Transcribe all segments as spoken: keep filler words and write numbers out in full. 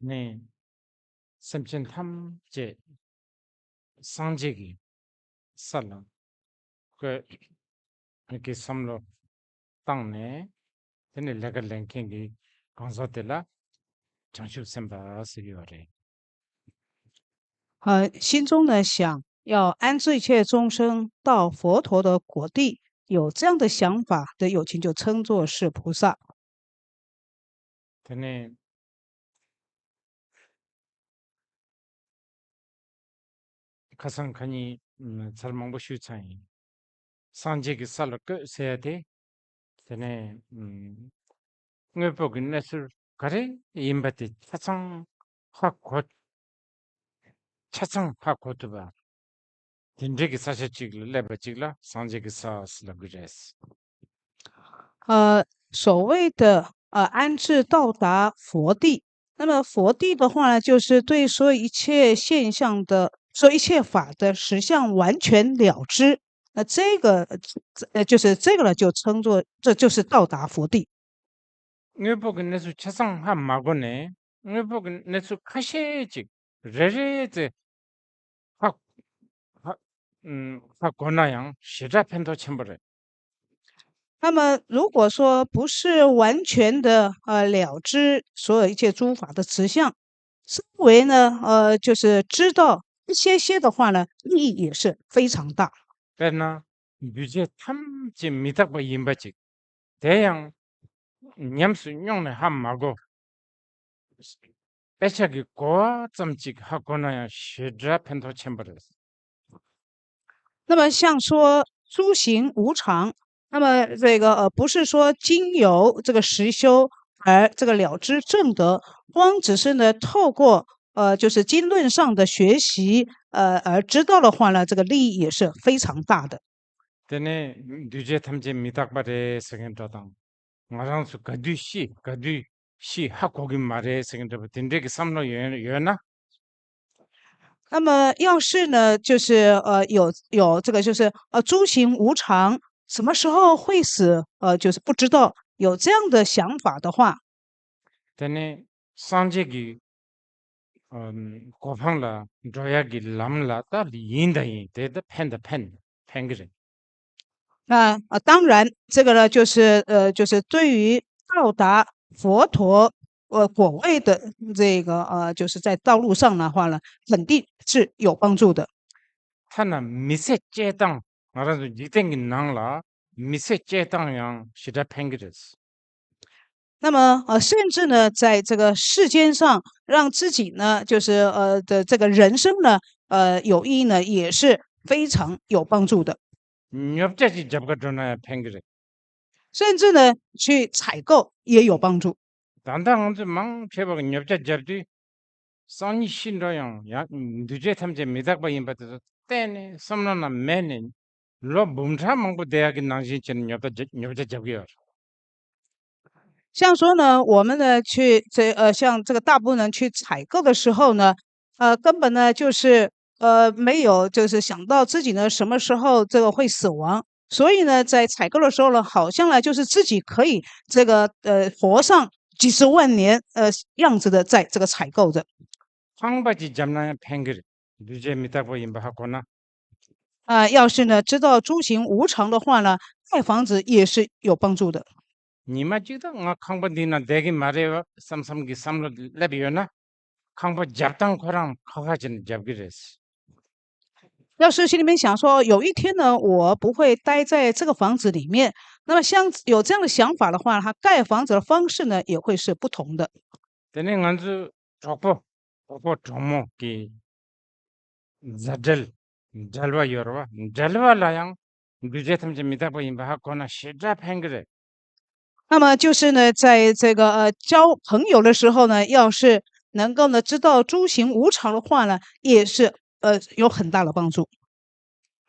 ནས་སེམས་ཅན་ཐམས་ཅད་སངས་རྒྱས་ཀྱི་ས་ལ་བཀོད་ཀྱི་བསམ་བློ་བཏང་ནས། དེ་ནས་ལས་ཀ་ལས་མཁན་གྱི་གང་ཟག་དེ་ལ་བྱང་ཆུབ་སེམས་དཔའ་ཟེར་ཡོད་རེད། 呃，心中呢想要安置一切众生到佛陀的果地，有这样的想法的有情就称作是菩萨。 དེ་ནས་ཁ་སང་ཁ་ཉིན་ཚར་མང་པོ་ཞུས་ཚར་ཡིན། སངས་རྒྱས་ཀྱི་ས་ལ་བཀོད་ཟེར་ཡ་དེ། དེ་ནས་དངོས་པོ་གི་གནས་ཚུལ་ག་རེ་ཡིན་པ་དེ་ཆ་ཚང་ཧ་གོ་ཆ་ཚང་ཧ་གོ་ཐུབ་པ། དེ་འདྲའི་གི་ས་ཆ་གཅིག་ལ་སླེབས་པ་གཅིག་ལ་སངས་རྒྱས་ཀྱི་ས་ཟེར་ལབ་ཀྱི་རེད། 呃，所谓的呃安置到达佛地，那么佛地的话呢，就是对所有一切现象的、说一切法的实相完全了知。那这个呃，就是这个呢，就称作这就是到达佛地。 དངོས་པོ་གི་གནས་ཚུལ་ཆ་ཚང་ཧ་མ་གོ་ནས་དངོས་པོ་གི་གནས་ཚུལ་ཁ་ཤས་ཅིག་རེ་རེ་ཙེ་ཧ་ཧ་ཧ་གོ་ན་ཡང་ཞེ་དྲག་ཕན་ཐོགས་ཆེན་པོ་རེད། 那么，如果说不是完全的呃了知所有一切诸法的实相，稍微呢呃就是知道一些些的话呢，意义也是非常大。 དཔེར་ན་འདུས་བྱས་ཐམས་ཅད་མི་རྟག་པ་ཡིན་པ་ཅིག་དེ་ཡང་ཉམས་སུ་མྱོང་ནས་ཧ་མ་གོ། དཔེ་ཆ་གི་གོ་བ་ཙམ་ཅིག་ཧ་གོ་ན་ཡང་ཞེ་དྲག་ཕན་ཐོགས་ཆེན་པོ་རེད། 那么像说诸行无常，那么这个呃不是说经由这个实修而这个了知正得，光只是呢透过呃就是经论上的学习呃而知道的话呢，这个利益也是非常大的。 དེ་ནས་འདུས་བྱས་ཐམས་ཅད་མི་རྟག་པ་རེད་ཟེར་མཁན་འདྲ་དང་། ང་རང་ཚོ་ག་དུས་ཤི་ག་དུས་ཤི་ཧ་གོ་གི་མ་རེད་ཟེར་མཁན་འདྲ་པོ་དེ་འདྲའི་གི་བསམ་བློ་ཡོད་ཡོད་ན། 那么要是呢，就是呃有有这个就是呃诸行无常，什么时候会死，呃就是不知道，有这样的想法的话， དེ་ནས་སངས་རྒྱས་ཀྱི་གོ་འཕང་ལ་འགྲོ་ཡག་གི་ལམ་ལ་ད་ཡིན་ད་ཡིན་དེ་ད་ཕན་ད་ཕན་ཕན་གི་རེད། 那呃，当然，这个呢，就是呃，就是对于到达佛陀呃果位的这个呃，就是在道路上的话呢，肯定是有帮助的。 ཐ་ན་མི་ཚེ་སྐྱེལ་སྟངས་ང་རང་ཚོ་འཇིག་རྟེན་གྱི་ནང་ལ་མི་ཚེ་སྐྱེལ་སྟངས་ཡང་ཞེ་དྲག་ཕན་གི་རེད། 那么呃，甚至呢，在这个世间上，让自己呢，就是呃的这个人生呢，呃，有意义呢，也是非常有帮助的。 ཉོ་ཆ་ཅིག་རྒྱབ་ག་འགྲོ་ན་ཡང་ཕན་གི་རེད། 甚至呢，去采购也有帮助。 ད་ལྟ་ང་ཚོས་མང་ཆེ་བ་གི་ཉོ་ཆ་རྒྱབ་དུས་སང་ཉིན་ཤི་འགྲོ་ཡང་ཡང་འདུས་བྱས་ཐམས་ཅད་མི་རྟག་པ་ཡིན་པ་དེ་ཚོ་གཏན་ནས་བསམ་བློ་ནང་མེད་ནས་ལོ་འབུམ་ཕྲག་མང་པོ་བསྡད་ཡག་གི་ནང་བཞིན་བྱས་ནས་ཉོ་ཆ་རྒྱབ་ཉོ་ཆ་རྒྱབ་གི་ཡོད་རེད། 像说呢，我们呢去这呃，像这个大部分人去采购的时候呢，呃，根本呢就是呃没有就是想到自己呢什么时候这个会死亡，所以呢在采购的时候呢，好像呢就是自己可以这个呃活上几十万年呃样子的在这个采购着。 ཁང་པ་ཅིག་བརྒྱབ་ན་ཡང་ཕན་གི་རེད། འདུས་བྱས་མི་རྟག་པ་ཡིན་པ་ཧ་གོ་ན། 啊，要是呢知道诸行无常的话呢，盖房子也是有帮助的。 ཉི་མ་གཅིག་ད་ང་ཁང་པ་འདི་ན་བསྡད་ཀྱི་མ་རེད་བ་བསམ་བསམ་གྱི་བསམ་བློ་སླེབས་ཡོད་ན། ཁང་པ་རྒྱབ་སྟངས་ཁོ་རང་ཁ་ཁ་བྱས་ནས་རྒྱབ་ཀྱི་རེད། 要是心里面想说有一天呢，我不会待在这个房子里面，那么像有这样的想法的话，他盖房子的方式呢也会是不同的。 དེ་ནས་ང་ཚོའི་གྲོགས་པོ་གྲོགས་པོ་གྲོགས་མོ་གི་མཛའ་འབྲེལ་འབྲེལ་བ་ཡོད་རེད་བ། འབྲེལ་བ་ལ་ཡང་འདུས་བྱས་ཐམས་ཅད་མི་རྟག་པ་ཡིན་པ་ཧ་གོ་ན་ཞེ་དྲག་ཕན་གི་རེད། 那么就是呢，在这个呃交朋友的时候呢，要是能够呢知道诸行无常的话呢，也是呃有很大的帮助。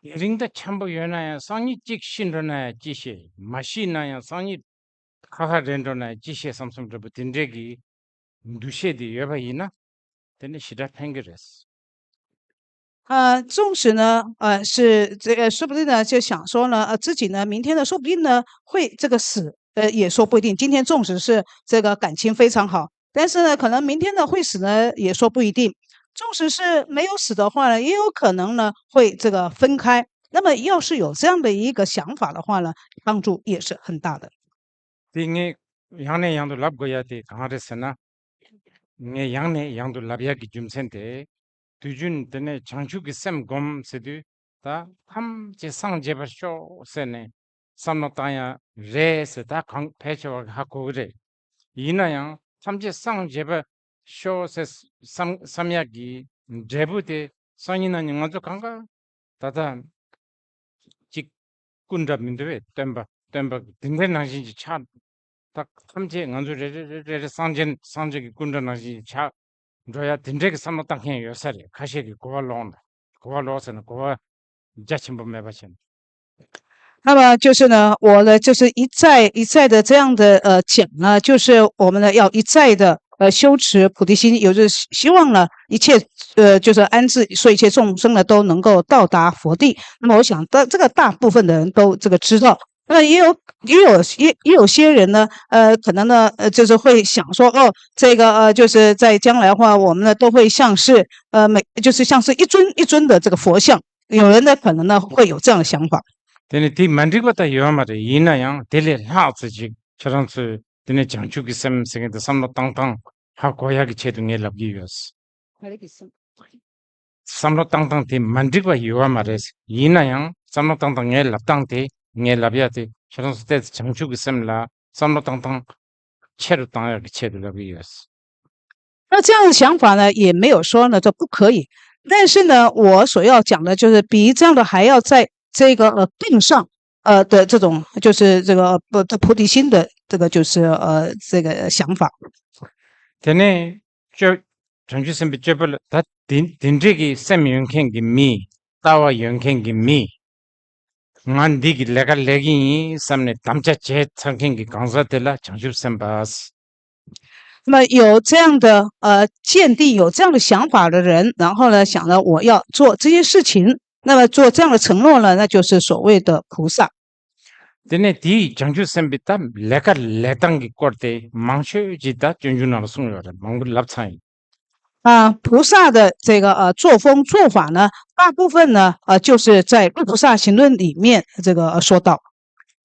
དེ་རིང་ད་འཆམ་པོ་ཡོད་ན་ཡང་སང་ཉིན་གཅིག་ཤི་འགྲོ་ན་ཡང་ཅི་ཤེས། མ་ཤི་ན་ཡང་སང་ཉིན་ཁ་ཁ་རེད་འགྲོ་ན་ཡང་ཅི་ཤེས་བསམ་བསམ་འདྲ་པོ་དེ་འདྲས་ཀྱི་འདུ་ཤེས་དེ་ཡོད་པ་ཡིན་ན་དེ་ནི་ཞེ་དྲག་ཕན་གི་རེད། 呃，纵使呢，呃，是这个，说不定呢，就想说呢，呃，自己呢，明天呢，说不定呢会这个死，呃，也说不一定。今天纵使是这个感情非常好，但是呢，可能明天呢会死呢，也说不一定。纵使是没有死的话呢，也有可能呢会这个分开。那么要是有这样的一个想法的话呢，帮助也是很大的。 དེ་ངས་ཡང་ནས་ཡང་དུ་ལབ་དགོས་ཡ་དེ་གང་རེད་ཟེར་ན། ངས་ཡང་ནས་ཡང་དུ་ལབ་ཡ་གི་རྒྱུ་མཚན་དེ། དུས་རྒྱུན་དེ་ནས་བྱང་ཆུབ་ཀྱི་སེམས་སྒོམ་ཟེར་དུས་ད་ཐམས་ཅད་སངས་རྒྱས་པར་ཤོག་ཟེར་ནས་བསམ་བློ་བཏང་ཡ་རེད་ཟེར། ད་གང་ཕལ་ཆེ་བ་གི་ཧ་གོ་གི་རེད། ཡིན་ན་ཡང་ཐམས་ཅད་སངས་རྒྱས་པར་ཤོག་ཟེར་བསམ་བསམ་ཡ་གི་འབྲས་བུ་དེ་སང་ཉིན་གནངས་ཉིན་ང་ཚོ་གང་ག་ད་ལྟ་གཅིག་སྐུ་འདྲ་མི་འདུག་པས་སྟོན་པ་སྟོན་པ་དེ་འདྲའི་ནང་བཞིན་གྱི་ཆགས། ད་ཐམས་ཅད་ང་ཚོ་རེ་རེ་རེ་རེ་རེ་སངས་རྒྱས་སངས་རྒྱས་ཀྱི་སྐུ་འདྲ་ནང་བཞིན་གྱི་ཆགས་འགྲོ་ཡ་དེ་འདྲའི་གི་བསམ་བློ་བཏང་མཁན་ཡོད་ས་རེད། ཁ་ཤས་ཀྱིས་གོ་བ་ལོག་ན། གོ་བ་ལོག་ཟེར་ན་གོ་བ་རྒྱ་ཆེན་པོ་མེད་པ་བྱས་ན། 那么就是呢，我呢就是一再一再的这样的呃讲呢，就是我们呢要一再的呃修持菩提心，也就是希望呢一切呃就是安置说一切众生呢都能够到达佛地。那么我想大这个大部分的人都这个知道。那也有也有也也有些人呢，呃，可能呢，呃，就是会想说，哦，这个呃，就是在将来的话，我们呢都会像是呃每就是像是一尊一尊的这个佛像，有人呢可能呢会有这样的想法。 དེ་ནི་དེ་མ་འགྲིག་པ་ད་ཡོད་མ་རེད། ཡིན་ན་ཡང་དེ་ལས་ལྷག་ཙམ་ཅིག་ཁྱེད་རང་ཚོས་དེ་ནས་བྱང་ཆུབ་ཀྱི་སེམས་ཟེར་མཁན་དེ་བསམ་བློ་བཏང་སྟངས་ཧ་གོ་ཡག་གི་ཆེད་དུ་ངས་ལབ་ཀྱི་ཡོད། བསམ་བློ་བཏང་སྟངས་དེ་མ་འགྲིག་པ་ཡོད་མ་རེད། ཡིན་ན་ཡང་བསམ་བློ་བཏང་སྟངས་ངས་ལབ་སྟངས་དེ་ངས་ལབ་ཡ་དེ་ཁྱེད་རང་ཚོ་ཏོག་ཙམ་བྱང་ཆུབ་ཀྱི་སེམས་ལ་བསམ་བློ་བཏང་སྟངས་ཆེ་རུ་བཏང་ཡག་གི་ཆེད་དུ་ལབ་ཀྱི་ཡོད། 那这样的想法呢，也没有说呢，这不可以。但是呢，我所要讲的就是比这样的还要在这个呃更上呃的这种，就是这个呃不的菩提心的这个就是呃这个想法。 དེ་ནས་སྤྱོད་བྱང་ཆུབ་སེམས་དཔའི་སྤྱོད་པ་ལ་ད་དེ་དེ་འདྲས་ཀྱི་སེམས་ཡོད་མཁན་གྱི་མི། ལྟ་བ་ཡོད་མཁན་གྱི་མི། ང་འདི་གི་ལས་ཀ་ལས་ཀྱི་ཡིན་བསམ་ནས་དམ་བཅའ་བྱས་ཚར་མཁན་གྱི་གང་ཟག་དེ་ལ་བྱང་ཆུབ་སེམས་དཔའ། 那么有这样的呃见地，有这样的想法的人，然后呢，想着我要做这些事情，那么做这样的承诺呢，那就是所谓的菩萨。 དེ་ནས་དེའི་བྱང་ཆུབ་སེམས་དཔའི་ད་ལས་ཀ་ལས་སྟངས་ཀྱི་སྐོར་དེ་མང་ཤོས་ཀྱིས་ད་སྤྱོད་འཇུག་ནང་ལ་གསུངས་ཡོད་རེད། མང་པོ་ལབ་ཚར་ཡིན། 啊，菩萨的这个呃作风做法呢，大部分呢呃就是在《佛菩萨行论》里面这个呃说到。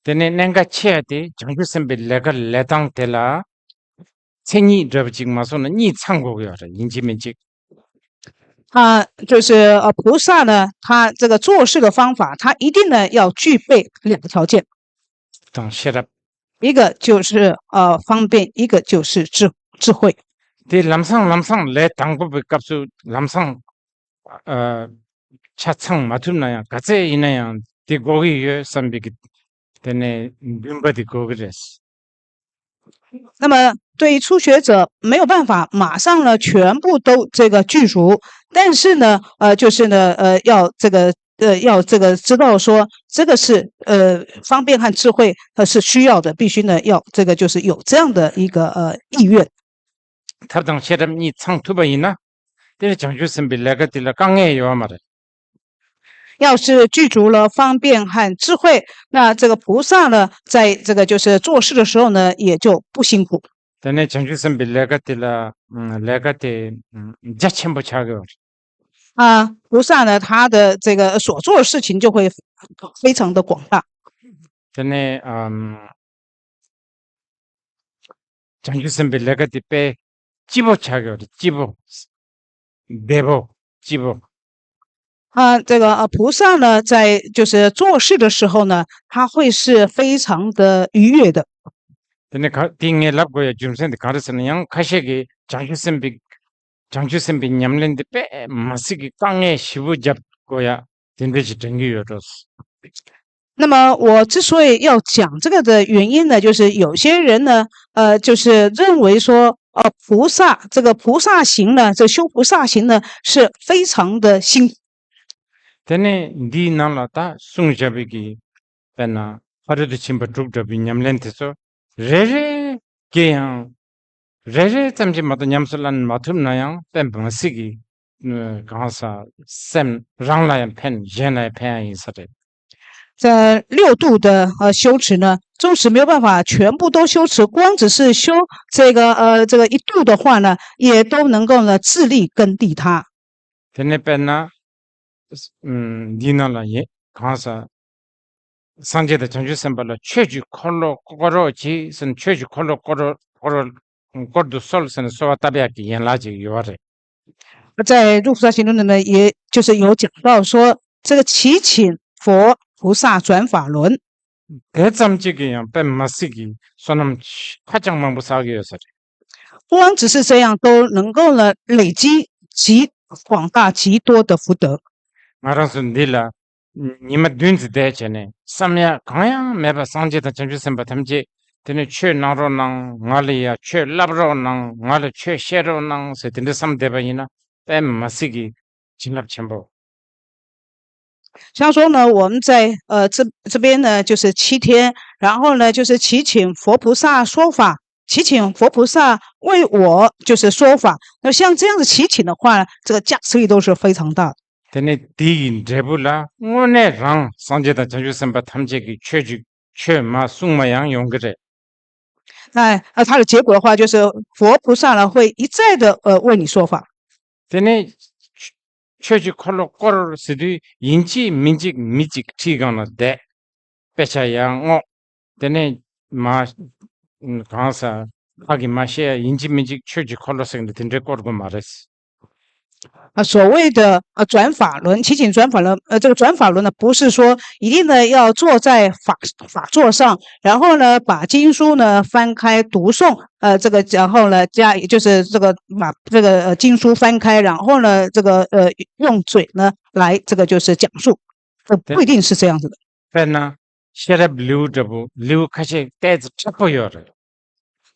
དེ་ནས་གནད་འགག་ཆེ་བ་དེ་བྱང་ཆུབ་སེམས་དཔའི་ལས་ཀ་ལས་སྟངས་དེ་ལ་མཚན་ཉིད་འདྲ་པོ་ཅིག་མ་སོང་ན་གཉིས་ཚང་དགོས་ཀྱི་ཡོད་རེད། ཡིན་གཅིག་མིན་གཅིག 啊，就是呃，菩萨呢，他这个做事的方法，他一定呢要具备两个条件， དང་ཤེས་རབ། 一个就是呃方便，一个就是智智慧。 དེ་ལམ་སང་ལམ་སང་ལས་དང་པོ་པའི་སྐབས་སུ་ལམ་སང་ཨ་ཆ་ཚང་མ་ཐུབ་ན་ཡང་ག་ཚད་ཡིན་ན་ཡང་དེ་དགོས་ཀྱི་ཡོད་བསམ་པའི་གི་དེ་ནས་འདུན་པ་དེ་དགོས་ཀྱི་རེད། 那么对于初学者，没有办法马上呢全部都这个具足，但是呢，呃，就是呢，呃，要这个呃，要这个知道说，这个是呃方便和智慧，它是需要的，必须呢要这个就是有这样的一个呃意愿。 ཐབས་དང་ཤེས་རབ་གཉིས་ཚང་ཐུབ་པ་ཡིན་ན། དེ་ནི་བྱང་ཆུབ་སེམས་དཔའི་ལས་ཀ་དེ་ལ་དཀའ་ངལ་ཡོད་མ་རེད། 要是具足了方便和智慧，那这个菩萨呢，在这个就是做事的时候呢，也就不辛苦。 དེ་ནས་བྱང་ཆུབ་སེམས་དཔའི་ལས་ཀ་དེ་ལ་ཨ་ལས་ཀ་དེ་ཨ་རྒྱ་ཆེན་པོ་ཆགས་ཀྱི་ཡོད་རེད། 啊，菩萨呢，他的这个所做的事情就会非常的广大。 དེ་ནས་ཨམ་བྱང་ཆུབ་སེམས་དཔའི་ལས་ཀ་དེ་དཔེ་སྐྱིད་པོ་ཆགས་ཀྱི་ཡོད་རེད། སྐྱིད་པོ། བདེ་པོ། སྐྱིད་པོ། 啊，这个呃，菩萨呢，在就是做事的时候呢，他会是非常的愉悦的。 དེ་ནས་ག་དེ་ངས་ལབ་དགོས་ཡ་རྒྱུ་མཚན་དེ་ག་རེ་ཟེར་ན། ཡང་ཁ་ཤས་ཀྱིས་བྱང་ཆུབ་སེམས་དཔའི་བྱང་ཆུབ་སེམས་དཔའི་ཉམས་ལེན་དེ་དཔེ་མི་སྲིད་ཀྱི་དཀའ་ངལ་ཞེ་པོ་རྒྱབ་དགོས་ཡ་དེ་འདྲ་ཞིག་དྲན་གྱི་ཡོད་འགྲོ། 那么我之所以要讲这个的原因呢，就是有些人呢，呃，就是认为说，呃，菩萨这个菩萨行呢，这修菩萨行呢是非常的辛苦。 དེ་ནས་འདིའི་ནང་ལ་ད་གསུངས་བཞག་པའི་གི་དཔེར་ན་ཕ་རོལ་ཏུ་ཕྱིན་པ་དྲུག་འདྲ་བའི་ཉམས་ལེན་དེ་ཚོ་རེ་རེ་གི་ཡང་རེ་རེ་ཙམ་གྱིས་མ་གཏོགས་ཉམས་སུ་ལེན་མ་ཐུབ་ན་ཡང་དཔེ་མི་སྲིད་ཀྱི་གང་ཟག་སེམས་རང་ལ་ཡང་ཕན་གཞན་ལ་ཡང་ཕན་ཡ་ཡིན་ས་རེད། 这六度的呃修持呢，纵使没有办法全部都修持，光只是修这个呃这个一度的话呢，也都能够呢自力更地他。 དེ་ནས་དཔེར་ན། ཨུམ། འདིའི་ནང་ལ་ཡིན་གང་ཟག་སངས་རྒྱས་དང་བྱང་ཆུབ་སེམས་དཔའ་ལ་ཆོས་ཀྱི་འཁོར་ལོ་བསྐོར་རོགས་གྱིས་ཟེར་ན། ཆོས་ཀྱི་འཁོར་ལོ་བསྐོར་རོགས་བསྐོར་རོགས་བསྐོར་དུ་གསོལ་ཟེར་ནས་གསོལ་བ་བཏབ་ཡག་གི་ཡན་ལག་ཅིག་ཡོད་རེད། 在《入菩萨行论》里面也就是有讲到说，这个祈请佛菩萨转法轮。 དེ་ཙམ་གཅིག་གིས་ཡང་དཔེ་མ་སྲིད་ཀྱི་བསོད་ནམས་ཧ་ཅང་མང་པོ་བསགས་ཀྱི་ཡོད་ས་རེད། 光只是这样都能够呢累积极广大极多的福德。 ང་རང་ཚོ་འདི་ལ་ཉི་མ་བདུན་ཙམ་བསྡད་བྱས་ནས་བསམ་ཡག་གང་ཡང་མེད་པ། སངས་རྒྱས་དང་བྱང་ཆུབ་སེམས་དཔའ་ཐམས་ཅད་དེ་ནས་ཆོས་གནང་རོགས་གནང་། ང་ལ་ཡ་ཆོས་བསླབ་རོགས་གནང་། ང་ལ་ཆོས་བཤད་རོགས་གནང་ཟེར་དེ་འདྲ་བསམ་བསྡད་པ་ཡིན་ན་དཔེ་མ་སྲིད་ཀྱི་བྱིན་རླབས་ཆེན་པོ། 像说呢，我们在呃这这边呢，就是七天，然后呢，就是祈请佛菩萨说法，祈请佛菩萨为我就是说法。那像这样子祈请的话，这个加持力都是非常大的。 དེ་ནས་དེ་ཡི་འབྲས་བུ་ལ་དངོས་གནས་རང་སངས་རྒྱས་དང་བྱང་ཆུབ་སེམས་དཔའ་ཐམས་ཅད་ཀྱིས་ཆོས་ཀྱི་ཆོས་མ་གསུངས་མ་ཡང་ཡོང་གི་རེད། 那呃，它的结果的话，就是佛菩萨呢会一再的呃为你说法。 དེ་ནས་ཆོས་ཀྱི་འཁོར་ལོ་བསྐོར་ཟེར་དུས་ཡིན་གཅིག་མིན་གཅིག་མི་གཅིག་ཁྲིའི་སྒང་ལ་བསྡད། དཔེ་ཆ་ཡང་བསྔོག་དེ་ནས་མ་གང་ཟག་ཁ་གིས་མ་བཤད་ཡ་ཡིན་གཅིག་མིན་གཅིག་ཆོས་ཀྱི་འཁོར་ལོ་ཟེར་གི་འདུག་དེ་འདྲའི་བསྐོར་དགོས་མ་རེད། 啊，所谓的呃转法轮，祈请转法轮，呃，这个转法轮呢，不是说一定呢要坐在法法座上，然后呢把经书呢翻开读诵，呃，这个然后呢加就是这个把这个呃经书翻开，然后呢这个呃用嘴呢来这个就是讲述，呃，不一定是这样子的。 དཔེར་ན་ཤེས་རབ་ལེའུ་འདྲ་པོ་ལེའུ་ཁ་ཤས་ཏོག་ཙམ་མཁྲེགས་པོ་ཡོད་རེད།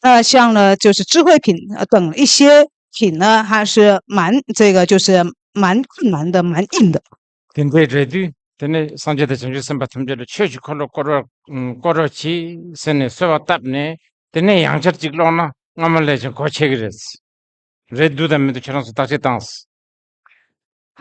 那像呢，就是智慧品呃等一些品呢，还是蛮这个就是蛮困难的，蛮硬的。 དེ་འདྲའི་རེད་དུས་དེ་ནས་སངས་རྒྱས་དང་བྱང་ཆུབ་སེམས་དཔའ་ཐམས་ཅད་ལ་ཆོས་ཀྱི་འཁོར་ལོ་བསྐོར་རོགས་བསྐོར་རོགས་གྱིས་ཟེར་ནས་གསོལ་བ་བཏབ་ནས་དེ་ནས་ཡང་བསྐྱར་གཅིག་ཀློག་ན་སྔ་མ་ལས་ཀྱང་གོ་ཆོད་ཀྱི་རེད། རེད་འདུག་དང་མི་འདུག་ཁྱེད་རང་ཚོ་བརྟག་དཔྱད་བཏང་།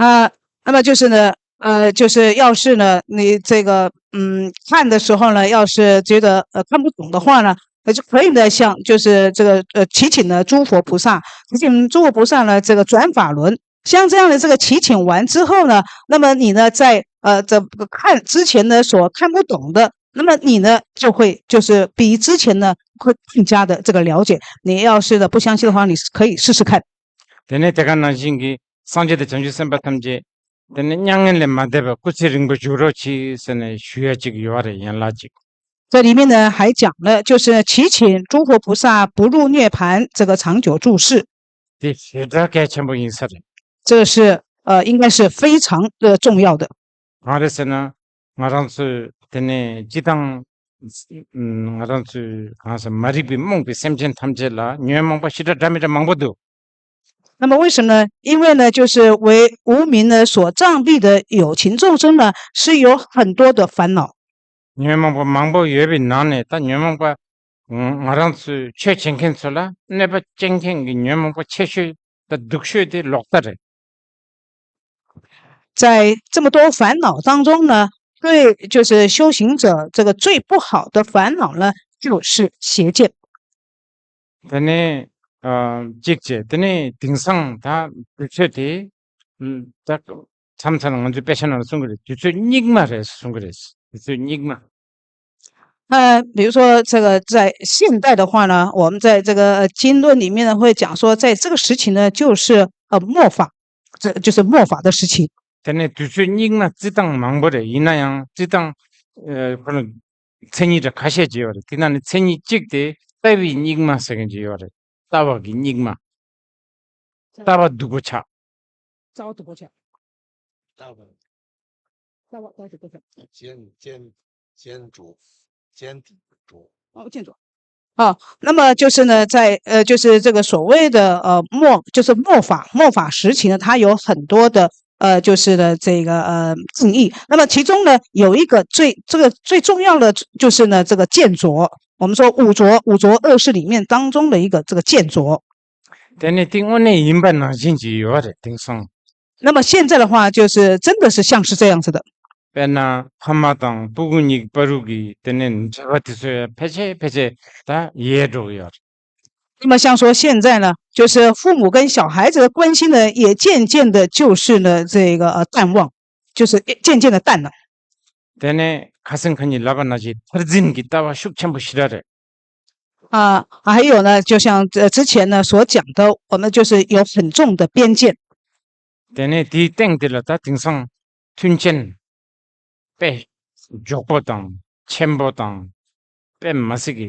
啊，那么就是呢，呃，就是要是呢，你这个嗯看的时候呢，要是觉得呃看不懂的话呢，那就可以呢向就是这个呃祈请呢诸佛菩萨，祈请诸佛菩萨呢这个转法轮，像这样的这个祈请完之后呢，那么你呢在呃这个看之前呢所看不懂的，那么你呢就会就是比之前呢会更加的这个了解。你要是呢不相信的话，你可以试试看。 དེ་ནས་དེ་ག་ནང་བཞིན་གྱི་སངས་རྒྱས་དང་བྱང་ཆུབ་སེམས་དཔའ་ཐམས་ཅད་དེ་ནས་མྱ་ངན་ལས་མ་འདས་པར་སྐུ་ཚེ་རིང་པོ་བཞུགས་རོགས་གྱིས་ཟེར་ནས་ཞུ་ཡ་ཅིག་ཡོད་རེད། ཡན་ལག་ཅིག 这里面呢还讲了，就是祈请诸佛菩萨不入涅槃，这个长久住世。 དེ་ཞེ་དྲག་གལ་ཆེན་པོ་ཡིན་ས་རེད། 这个是呃应该是非常的重要的。 གང་རེད་ཟེར་ན་ང་རང་ཚོས་དེ་ནས་སྤྱི་བཏང་ང་རང་ཚོས་གང་ཟེར་མ་རིག་པའི་རྨོངས་པའི་སེམས་ཅན་ཐམས་ཅད་ལ་ཉོན་མོངས་པ་ཞེ་དྲག་འདྲ་མི་འདྲ་མང་པོ་འདུག 那么为什么呢？因为呢，就是为无明呢所障蔽的有情众生呢，是有很多的烦恼。 ཉོན་མོངས་པ་མང་པོ་ཡོད་པའི་ནང་ནས་ད་ཉོན་མོངས་པ་ང་རང་ཚོའི་ཆོས་བྱེད་མཁན་ཚོ་ལ་གནོད་པ་སྐྱེལ་མཁན་གྱི་ཉོན་མོངས་པ་ཆེ་ཤོས་དང་སྡུག་ཤོས་དེ་ལོག་ལྟ་རེད། 在这么多烦恼当中呢，对就是修行者这个最不好的烦恼呢，就是邪见。 དེ་ནས་གཅིག་བྱས། དེ་ནས་དེང་སང་ད་དུས་ཚོད་དེ་ད་མཚམས་མཚམས་ང་ཚོའི་དཔེ་ཆ་ནང་ལ་གསུང་གི་རེད། དུས་ཚོད་སྙིགས་མ་རེད་གསུང་གི་རེད། དུས་ཚོད་སྙིགས་མ། 呃，比如说这个在现代的话呢，我们在这个呃经论里面呢会讲说，在这个时期呢，就是呃末法，这就是末法的时期。 དེ་ནས་དུས་ཚོད་སྙིགས་མ་རྩི་སྟངས་མང་པོ་རེད། ཡིན་ན་ཡང་རྩི་སྟངས་ཁོ་ན་མཚན་ཉིད་ཀྱི་ཁ་ཤས་ཅིག་ཡོད་རེད། དེ་ནང་ནས་མཚན་ཉིད་གཅིག་དེ་ལྟ་བའི་སྙིགས་མ་ཟེར་མཁན་ཅིག་ཡོད་རེད། ལྟ་བ་གི་སྙིགས་མ། ལྟ་བ་སྡུག་པོ་ཆགས། 糟毒不讲，大文糟糟毒不讲。尖尖尖竹尖竹哦，建筑。哦，那么就是呢，在呃，就是这个所谓的呃末，就是末法，末法时期呢，它有很多的呃，就是呢这个呃定义。那么其中呢有一个最这个最重要的就是呢这个见浊，我们说五浊，五浊恶世里面当中的一个这个见浊。 དེ་ནས་དེ་དངོས་གནས་ཡིན་པ་ནང་བཞིན་གྱི་ཡོད་རེད། དེང་སང་། 那么现在的话，就是真的是像是这样子的。དཔེར་ན་ཕ་མ་དང་སྤུ་གུ་གཉིས་བར་གྱི་དེ་ནས་འབྲེལ་བ་དེ་ཚོ་ཡང་ཕལ་ཆེར་ཕལ་ཆེར་ད་ཡལ་འགྲོ་གི་ཡོད་རེད། 那么像说现在呢，就是父母跟小孩子的关系呢，也渐渐的就是呢这个呃淡忘，就是渐渐的淡了。 དེ་ནས་ཁ་སང་ཁ་ཉིན་ལབ་པ་ནང་བཞིན་མཐར་འཛིན་གྱི་ལྟ་བ་ཤུགས་ཆེན་པོ་ཞེ་དྲག་རེད། 啊，还有呢，就像呃之前呢所讲的，我们就是有很重的边界。 དེ་ནས་དེའི་སྟེང་དེ་ལ་ད་དེང་སང་མཐུན་རྐྱེན་དཔེ་མགྱོགས་པོ་དང་ཆེན་པོ་དང་དཔེ་མི་སྲིད་ཀྱི་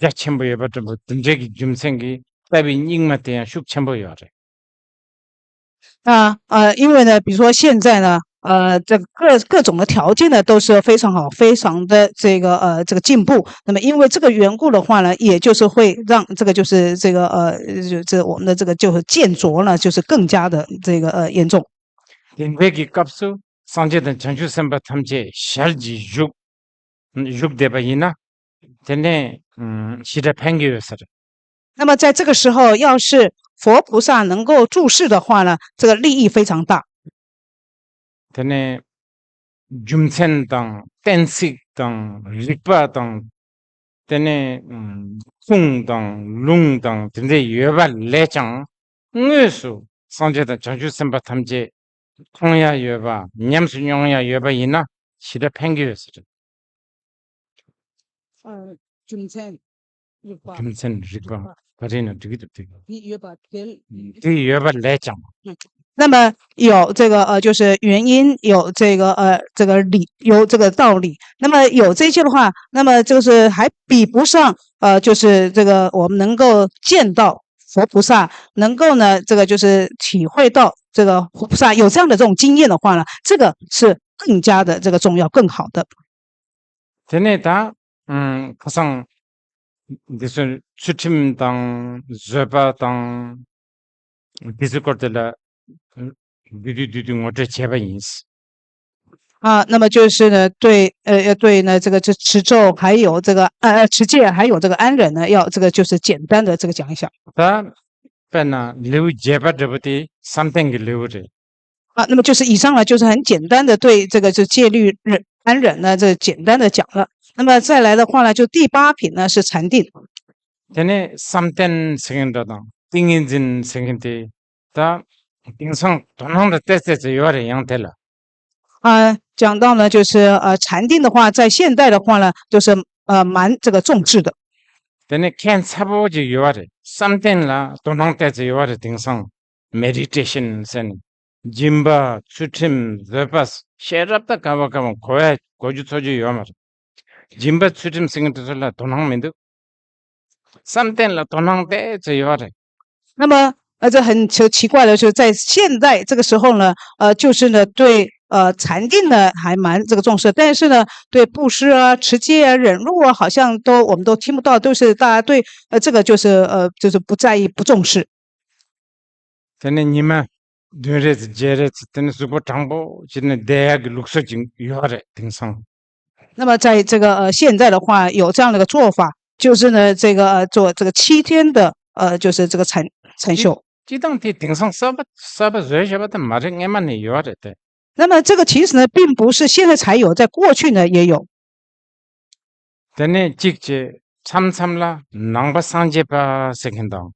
རྒྱ་ཆེན་པོ་ཡོད་པ་འདྲ་པོ་དེ་འདྲའི་གི་རྒྱུ་མཚན་གྱིས་ལྟ་བའི་སྙིགས་མ་དེ་ཡང་ཤུགས་ཆེན་པོ་ཡོད་རེད། 那呃，因为呢，比如说现在呢，呃，这各各种的条件呢都是非常好，非常的这个呃这个进步。那么因为这个缘故的话呢，也就是会让这个就是这个呃，就这我们的这个就是见浊呢，就是更加的这个呃严重。 དེ་འདྲའི་གི་སྐབས་སུ་སངས་རྒྱས་དང་བྱང་ཆུབ་སེམས་དཔའ་ཐམས་ཅད་ཞལ་གྱིས་བཞུགས་བཞུགས་བསྡད་པ་ཡིན་ན་དེ་ནས་ཞེ་དྲག་ཕན་གྱི་ཡོད་ས་རེད། 那么在这个时候，要是佛菩萨能够注视的话呢，这个利益非常大。 དེ་ནས་རྒྱུ་མཚན་དང་གཏན་ཚིགས་དང་རིགས་པ་དང་དེ་ནས་ཁུངས་དང་ལུང་དང་དེ་འདྲ་ཡོད་པ་ལས་ཀྱང་དངོས་སུ་སངས་རྒྱས་དང་བྱང་ཆུབ་སེམས་དཔའ་ཐམས་ཅད་མཐོང་ཡ་ཡོད་པ་ཉམས་སུ་མྱོང་ཡ་ཡོད་པ་ཡིན་ན་ཞེ་དྲག་ཕན་གྱི་ཡོད་ཟེར། 呃， རྒྱུ་མཚན་རིགས་པ། རྒྱུ་མཚན་རིགས་པ་ག་རེ་ཡིན་ན་འགྲིག་གི་འདུག་དེ། དེ་ཡོད་པ་དེ། དེ་ཡོད་པ་ལས་ཀྱང་། 那么有这个呃，就是原因，有这个呃，这个理，有这个道理。那么有这些的话，那么就是还比不上呃，就是这个我们能够见到佛菩萨，能够呢，这个就是体会到这个佛菩萨有这样的这种经验的话呢，这个是更加的这个重要，更好的。 དེ་ནས་ད་ཁ་སང་འདི་ཚོ་ཚུལ་ཁྲིམས་དང་བཟོད་པ་དང་འདི་ཚོའི་སྐོར་དེ་ལ་བསྡུས་བསྡུས་བསྡུས་བསྡུས་ངོ་སྤྲོད་བྱས་པ་ཡིན། 啊，那么就是呢，对，呃，要对呢，这个这持咒，还有这个呃持戒，还有这个安忍呢，要这个就是简单的这个讲一下。 ད་དཔེར་ན་ལེའུ་བརྒྱད་པ་འདྲ་པོ་དེ་བསམ་གཏན་གྱི་ལེའུ་རེད། 啊，那么就是以上呢，就是很简单的对这个就戒律忍安忍呢，这简单的讲了。那么再来的话呢，就第八品呢是禅定。 དེ་ནས་བསམ་གཏན་ཟེར་མཁན་འདྲ་དང་ཏིང་ངེ་འཛིན་ཟེར་མཁན་དེ་ད་དེང་སང་དོ་སྣང་དང་ཏོག་ཙམ་ཙམ་ཡོད་རེད། ཡང་དེ་ལ། 啊，讲到呢，就是呃禅定的话，在现代的话呢，就是呃蛮这个重视的。 དེ་ནས་ཁྱད་མཚར་པོ་ཅིག་ཡོད་རེད། བསམ་གཏན་ལ་དོ་སྣང་ཏོག་ཙམ་ཡོད་རེད། དེང་སང་མེ་ཌི་ཊེ་ཤན་ཟེར་ནས་སྦྱིན་པ་ཚུལ་ཁྲིམས་བཟོད་པ་ཤེས་རབ་ད་ག་བ་ག་བ་གོ་ཡ་གོ་རྒྱུ་ཚོར་རྒྱུ་ཡོད་མ་རེད། སྦྱིན་པ་ཚུལ་ཁྲིམས་ཟེར་མཁན་དེ་ཚོ་ལ་དོ་སྣང་མི་འདུག་བསམ་གཏན་ལ་དོ་སྣང་ཏོག་ཙམ་ཡོད་རེད། 那么，呃，这很奇奇怪的是，在现在这个时候呢，呃，就是呢，对呃禅定呢还蛮这个重视，但是呢，对布施啊、持戒啊、忍辱啊，好像都我们都听不到，都是大家对呃这个就是呃就是不在意、不重视。 དེ་ནས་ཉི་མ་བདུན་རེ་ཙམ་བརྒྱད་རེ་ཙམ་དེ་ནས་གཟུགས་པོ་དྲང་པོ་བྱས་ནས་བསྡད་ཡག་གི་ལུགས་སྲོལ་ཅིག་ཡོད་རེད། དེང་སང་། 那么在这个呃现在的话，有这样的一个做法，就是呢，这个呃做这个七天的呃，就是这个禅禅修。 སྤྱིར་བཏང་དེ་དེང་སང་གསར་པ་གསར་པ་བཟོས་བཞག་པ་དེ་མ་རེད། སྔན་མ་ནས་ཡོད་རེད་དེ། 那么这个其实呢，并不是现在才有，在过去呢也有。 དེ་ནས་གཅིག་བྱས་མཚམས་མཚམས་ལ་ནང་པ་སངས་རྒྱས་པ་ཟེར་མཁན་དང་།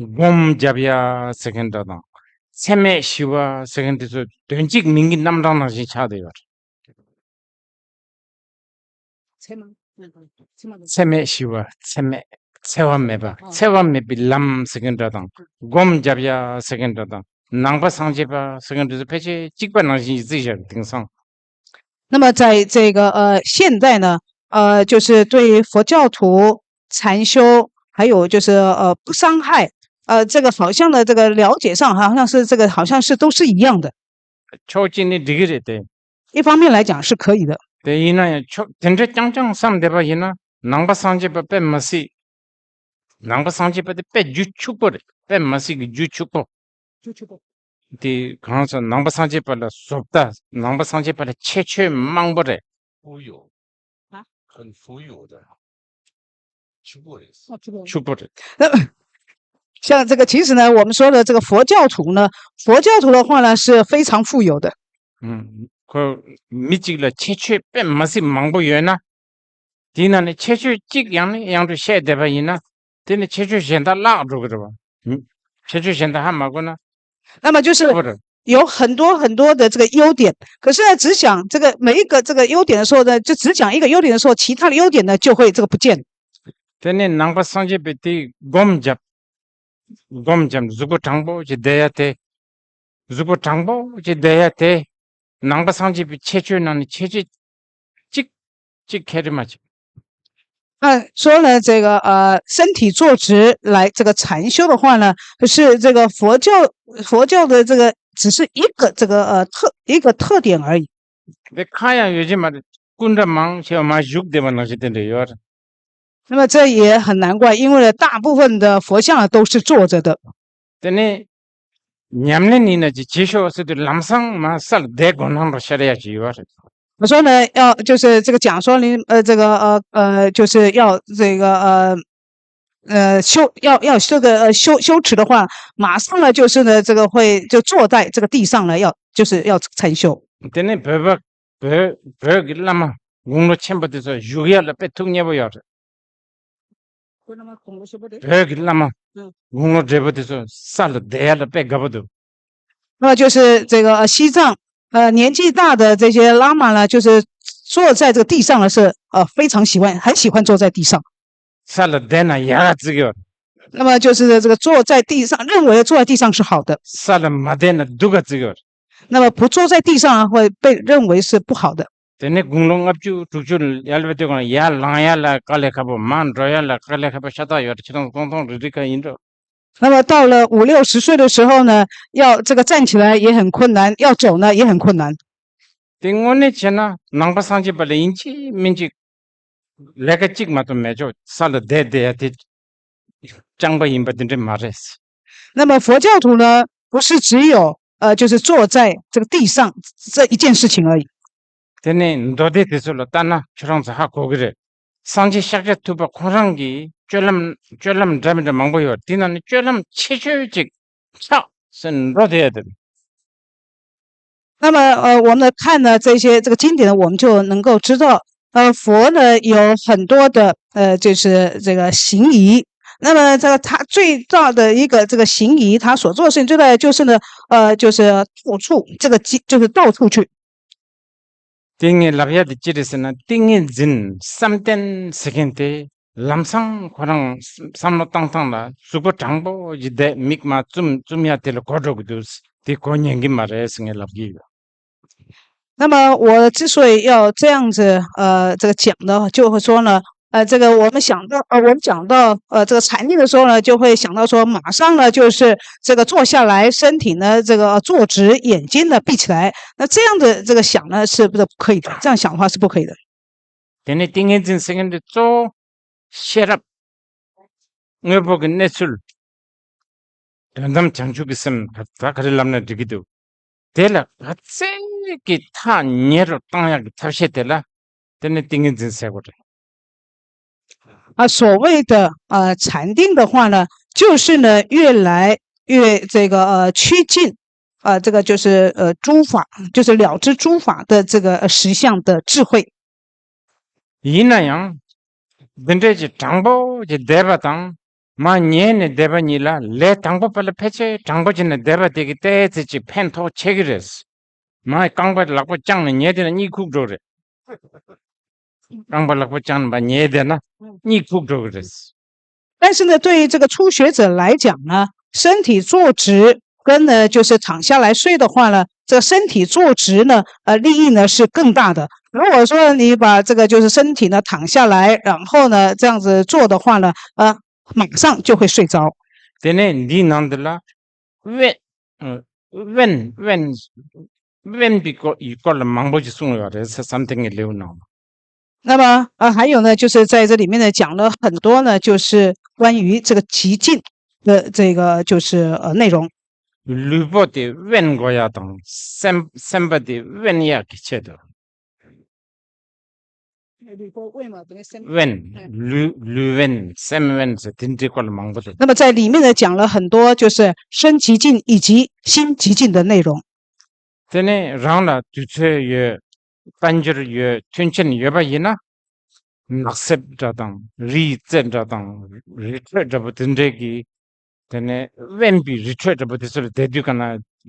སྒོམ་རྒྱབ་ཡ་ཟེར་མཁན་འདྲ་དང་། ཚད་མེད་ཞི་བ་ཟེར་མཁན་དེ་ཚོ་དོན་གཅིག་མིང་གི་རྣམ་གྲངས་ནང་བཞིན་ཆགས་བསྡད་ཡོད་རེད། ཚད་མ། ཚད་མ། ཚད་མེད་ཞི་བ། ཚད་མེད། འཚེ་བ་མེད་པ། འཚེ་བ་མེད་པའི་ལམ་ཟེར་མཁན་འདྲ་དང་། སྒོམ་རྒྱབ་ཡ་ཟེར་མཁན་འདྲ་དང་། ནང་པ་སངས་རྒྱས་པ་ཟེར་མཁན་འདྲ་ཚོ་ཕལ་ཆེར་གཅིག་པ་ནང་བཞིན་གྱི་རྩིས་བཞག་གི། དེང་སང་། 那么在这个呃现代呢，呃，就是对于佛教徒禅修，还有就是呃不伤害，呃，这个好像呢，这个了解上好像是这个好像是都是一样的。 ཕྱོགས་གཅིག་ནས་འགྲིག་གི་རེད་དེ། 一方面来讲是可以的。 དེ་ཡིན་ན་ཡང་ཕྱོགས་དེ་འདྲ་རྐྱང་རྐྱང་བསམ་བསྡད་པ་ཡིན་ན་ནང་པ་སངས་རྒྱས་པ་དཔེ་མི་སྲིད། ནང་པ་སངས་རྒྱས་པ་དེ་དཔེ་རྒྱུ་ཕྱུག་པོ་རེད། དཔེ་མི་སྲིད་ཀྱི་རྒྱུ་ཕྱུག་པོ། 就去过。 དེ་གང་ཟེར་ནང་པ་སངས་རྒྱས་པ་ལ་བཟོ་ལྟ། ནང་པ་སངས་རྒྱས་པ་ལ་ཁྱད་ཆོས་མང་པོ་རེད། 富有，啊？很富有的，去过一次。 哦，去过。 ཕྱུག་པོ་རེད། 那么，像这个，其实呢，我们说的这个佛教徒呢，佛教徒的话呢是非常富有的。ཨུམ། ཁོ་མི་གཅིག་ལ་ཁྱད་ཆོས་དཔེ་མ་སྲིད་མང་པོ་ཡོད་ན། དེའི་ནང་ནས་ཁྱད་ཆོས་གཅིག་ཡང་ནས་ཡང་དུ་བཤད་བསྡད་པ་ཡིན་ན། དེ་ནི་ཁྱད་ཆོས་གཞན་དག་བརླག་འགྲོ་གི་རེད་བ། ཁྱད་ཆོས་གཞན་དག་ཧ་མ་གོ་ན། 那么就是 ཁོ་རེད། 有很多很多的这个优点，可是呢，只讲这个每一个这个优点的时候呢，就只讲一个优点的时候，其他的优点呢就会这个不见。 དེ་ནས་ནང་པ་སངས་རྒྱས་པའི་དེའི་སྒོམ་རྒྱབ། སྒོམ་རྒྱབ་གཟུགས་པོ་དྲང་པོ་ཅིག་བསྡད་ཡ་དེ། གཟུགས་པོ་དྲང་པོ་ཅིག་བསྡད་ཡ་དེ། ནང་པ་སངས་རྒྱས་པའི་ཁྱད་ཆོས་ནང་ནས་ཁྱད་ཆོས་གཅིག་གཅིག་ཁྱད་དུ་མ་གཅིག 那说呢，这个呃，身体坐直来这个禅修的话呢，是这个佛教佛教的这个只是一个这个呃特一个特点而已。 དེ་ཁ་ཡང་ཡོད་ཀྱི་མ་རེད། སྐུ་འདྲ་མང་ཆེ་བ་མ་བཞུགས་བསྡད་པ་ནང་བཞིན་དེ་འདྲ་ཡོད་རེད། 那么这也很难怪，因为呢，大部分的佛像都是坐着的。 དེ་ནས་ཉམས་ལེན་ཡིན་ན་ཅི་བྱེད་ཤོག་ཟེར་དུས་ལམ་སང་མ་སལ་བསྡད་དགོས་སྣང་རོ་ཤར་ཡ་ཅི་ཡོད་རེད། 我说呢，要就是这个讲说你呃这个呃呃，就是要这个呃呃修要要这个呃修修持的话，马上呢就是呢这个会就坐在这个地上了，要就是要禅修。 དེ་ནས་བོད་པ་བོད་བོད་ཀྱི་བླ་མ་དགུང་ལོ་ཆེན་པོ་དེ་ཚོ་བཞུགས་ཡ་ལ་དཔེ་ཐུགས་མཉེས་པོ་ཡོད་རེད། བོད་ཀྱི་བླ་མ་དགུང་ལོ་བགྲེས་པོ་དེ་ཚོ་ས་ལ་བསྡད་ཡ་ལ་དཔེ་དགའ་པོ་འདུག 那么就是这个呃西藏呃年纪大的这些喇嘛呢，就是坐在这个地上呢是呃非常喜欢很喜欢坐在地上。 ས་ལ་བསྡད་ན་ཡག་ག་བརྩི་གི་ཡོད། 那么就是这个坐在地上，认为坐在地上是好的。 ས་ལ་མ་བསྡད་ན་སྡུག་ག་བརྩི་གི་ཡོད། 那么不坐在地上会被认为是不好的。 དེ་ནས་དགུང་ལོ་ལྔ་བཅུ་དྲུག་ཅུ་ཡར་ལ་བསྡད་དགོས་ན་ཡར་ལངས་ཡ་ལ་དཀའ་ལས་ཁག་པོ། མར་འགྲོ་ཡ་ལ་དཀའ་ལས་ཁག་པོ་ཤ་སྟག་ཡོད་རེད། ཁྱེད་རང་ཚོ་ཚོང་ཚོང་རིག་རིག་ག་ཡིན་འགྲོ། 那么到了五六十岁的时候呢，要这个站起来也很困难，要走呢也很困难。 དེ་དངོས་གནས་བྱས་ན་ནང་པ་སངས་རྒྱས་པ་ལ་ཡིན་གཅིག་མིན་གཅིག་ལས་ཀ་གཅིག་མ་གཏོགས་མེད་ཆོག་ས་ལ་བསྡད་བསྡད་ཡ་དེ་རྐྱང་པ་ཡིན་པ་དེ་འདྲ་མ་རེད། 那么佛教徒呢，不是只有呃，就是坐在这个地上这一件事情而已。 དེ་ནས་མདོ་སྡེ་དེ་ཚོ་ལ་ལྟ་ན་ཁྱོད་རང་ཚོ་ཧ་གོ་གི་རེད། སངས་རྒྱས་ཤཱཀྱ་ཐུབ་པ་ཁོང་རང་གི་སྤྱོད་ལམ་སྤྱོད་ལམ་འདྲ་མི་འདྲ་མང་པོ་ཡོད། དེ་ནང་ནས་སྤྱོད་ལམ་ཆེ་ཤོས་ཅིག་ཕྱག་ཟེར་འགྲོ་བསྡད་ཡ་དེ་རེད། 那么呃，我们来看呢这些这个经典呢，我们就能够知道，呃，佛呢有很多的呃，就是这个行仪。那么这个他最大的一个这个行仪，他所做的事情最大的就是呢，呃，就是到处这个就是到处去。 ཏིང་ངེ་ལབ་ཡ་དེ་ཅི་རེད་ཟེར་ན། ཏིང་ངེ་འཛིན་བསམ་གཏན་ཟེར་མཁན་དེ་ལམ་སང་ཁོ་རང་བསམ་བློ་བཏང་སྟངས་ལ་གཟུགས་པོ་དྲང་པོ་ཞིག་བསྡད། མིག་མ་བཙུམ་བཙུམ་ཡ་དེ་ལ་གོ་འགྲོ་གི་འདུག་དེ་གོ་ཉན་གི་མ་རེད་ཟེར་ངས་ལབ་གི་ཡོད། 那么我之所以要这样子呃这个讲呢，就会说呢，呃，这个我们想到呃我们讲到呃这个禅定的时候呢，就会想到说，马上呢就是这个坐下来，身体呢这个坐直，眼睛呢闭起来，那这样的这个想呢是不是不可以的？这样想的话是不可以的。 དེ་ནས་ཏིང་ངེ་འཛིན་ཟེར་མཁན་དེ་གཙོ་བོ་ཤེས་རབ། དངོས་པོ་གི་གནས་ཚུལ། དོན་དམ་བྱང་ཆུབ་ཀྱི་སེམས་ད་ག་རེ་ལབ་ན་འགྲིག་གི་འདུག་དེ་ལ་ག་ཚད་ཀྱི་ཐག་ཉེ་རུ་བཏང་ཡག་གི་ཐབས་ཤེས་དེ་ལ་དེ་ནི་ཏིང་ངེ་འཛིན་ཟེར་དགོས་རེད། 啊，所谓的呃禅定的话呢，就是呢越来越这个呃趋近，呃这个就是呃诸法，就是了知诸法的这个呃实相的智慧。 ཡིན་ན་ཡང་འདི་འདྲས་ཀྱི་དྲང་པོ་ཀྱི་བསྡད་པ་དང་མར་ཉལ་ནས་བསྡད་པ་གཉིས་ལ་ལས་དང་པོ་པ་ལ་ཕལ་ཆེར་དྲང་པོ་བྱས་ནས་བསྡད་པ་དེ་གི་ཏོག་ཙམ་ཅིག་ཕན་ཐོགས་ཆེ་གི་རེད། མར་རྐང་པ་ལག་པ་བརྐྱངས་ནས་ཉལ་བསྡད་ན་གཉིད་ཁུག་འགྲོ་རེད། རྐང་པ་ལག་པ་བརྐྱངས་ནས་མར་ཉལ་བསྡད་ན་གཉིད་ཁུག་འགྲོ་གི་རེད། 但是呢，对于这个初学者来讲呢，身体坐直跟呢就是躺下来睡的话呢，这个身体坐直呢，呃，利益呢是更大的。如果说你把这个就是身体呢躺下来，然后呢这样子坐的话呢，呃，马上就会睡着。 དེ་ནས་འདིའི་ནང་འདི་ལ་དབེན། དབེན་དབེན་དབེན་པའི་སྐོར་ཡི་སྐོར་ལ་མང་པོ་ཞིག་གསུངས་ཡོད་རེད་ཟེར། བསམ་གཏན་གྱི་ལེའུ་ནང་། 那么呃，还有呢，就是在这里面呢讲了很多呢，就是关于这个极静的，这个就是呃内容。 ལུས་པོ་དེ་དབེན་དགོས་ཡ་དང་སེམས་སེམས་པ་དེ་དབེན་ཡ་གི་ཆེད་དུ། 吕波问嘛，等于生 དབེན། ལུས་ལུས་དབེན་སེམས་དབེན་ཟེར་དེ་འདྲའི་སྐོར་ལ་མང་པོ་འདུག 那么在里面呢讲了很多就是身极静以及心极静的内容。དེ་ནས་རང་ལ་དུས་ཚོད་ཡོད། དཔལ་འབྱོར་ཡོད། མཐུན་རྐྱེན་ཡོད་པ་ཡིན་ན། ནགས་གསེབ་འདྲ་དང་། རི་ཡི་རྩེ་འདྲ་དང་། རི་ཁྲོད་འདྲ་པོ་དེ་འདྲས་ཀྱི། དེ་ནས་དབེན་པའི་རི་ཁྲོད་འདྲ་པོ་དེ་ཚོ་ལ་བསྡད་དུས་ག་ན་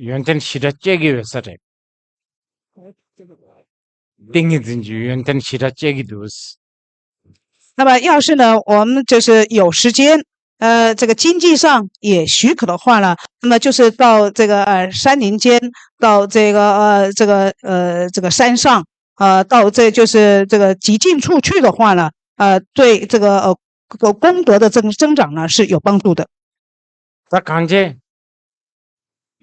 ཡོན་ཏན་ཞེ་དྲག་སྐྱེ་གི་ཡོད་ས་རེད། ཏིང་ངེ་འཛིན་གྱི་ཡོན་ཏན་ཞེ་དྲག་སྐྱེ་གི་འདུག 那么要是呢，我们就是有时间，呃，这个经济上也许可的话呢，那么就是到这个呃山林间，到这个呃这个呃这个山上，呃，到这就是这个极近处去的话呢，呃，对这个呃这个功德的增增长呢是有帮助的。 ད་གང་བྱས།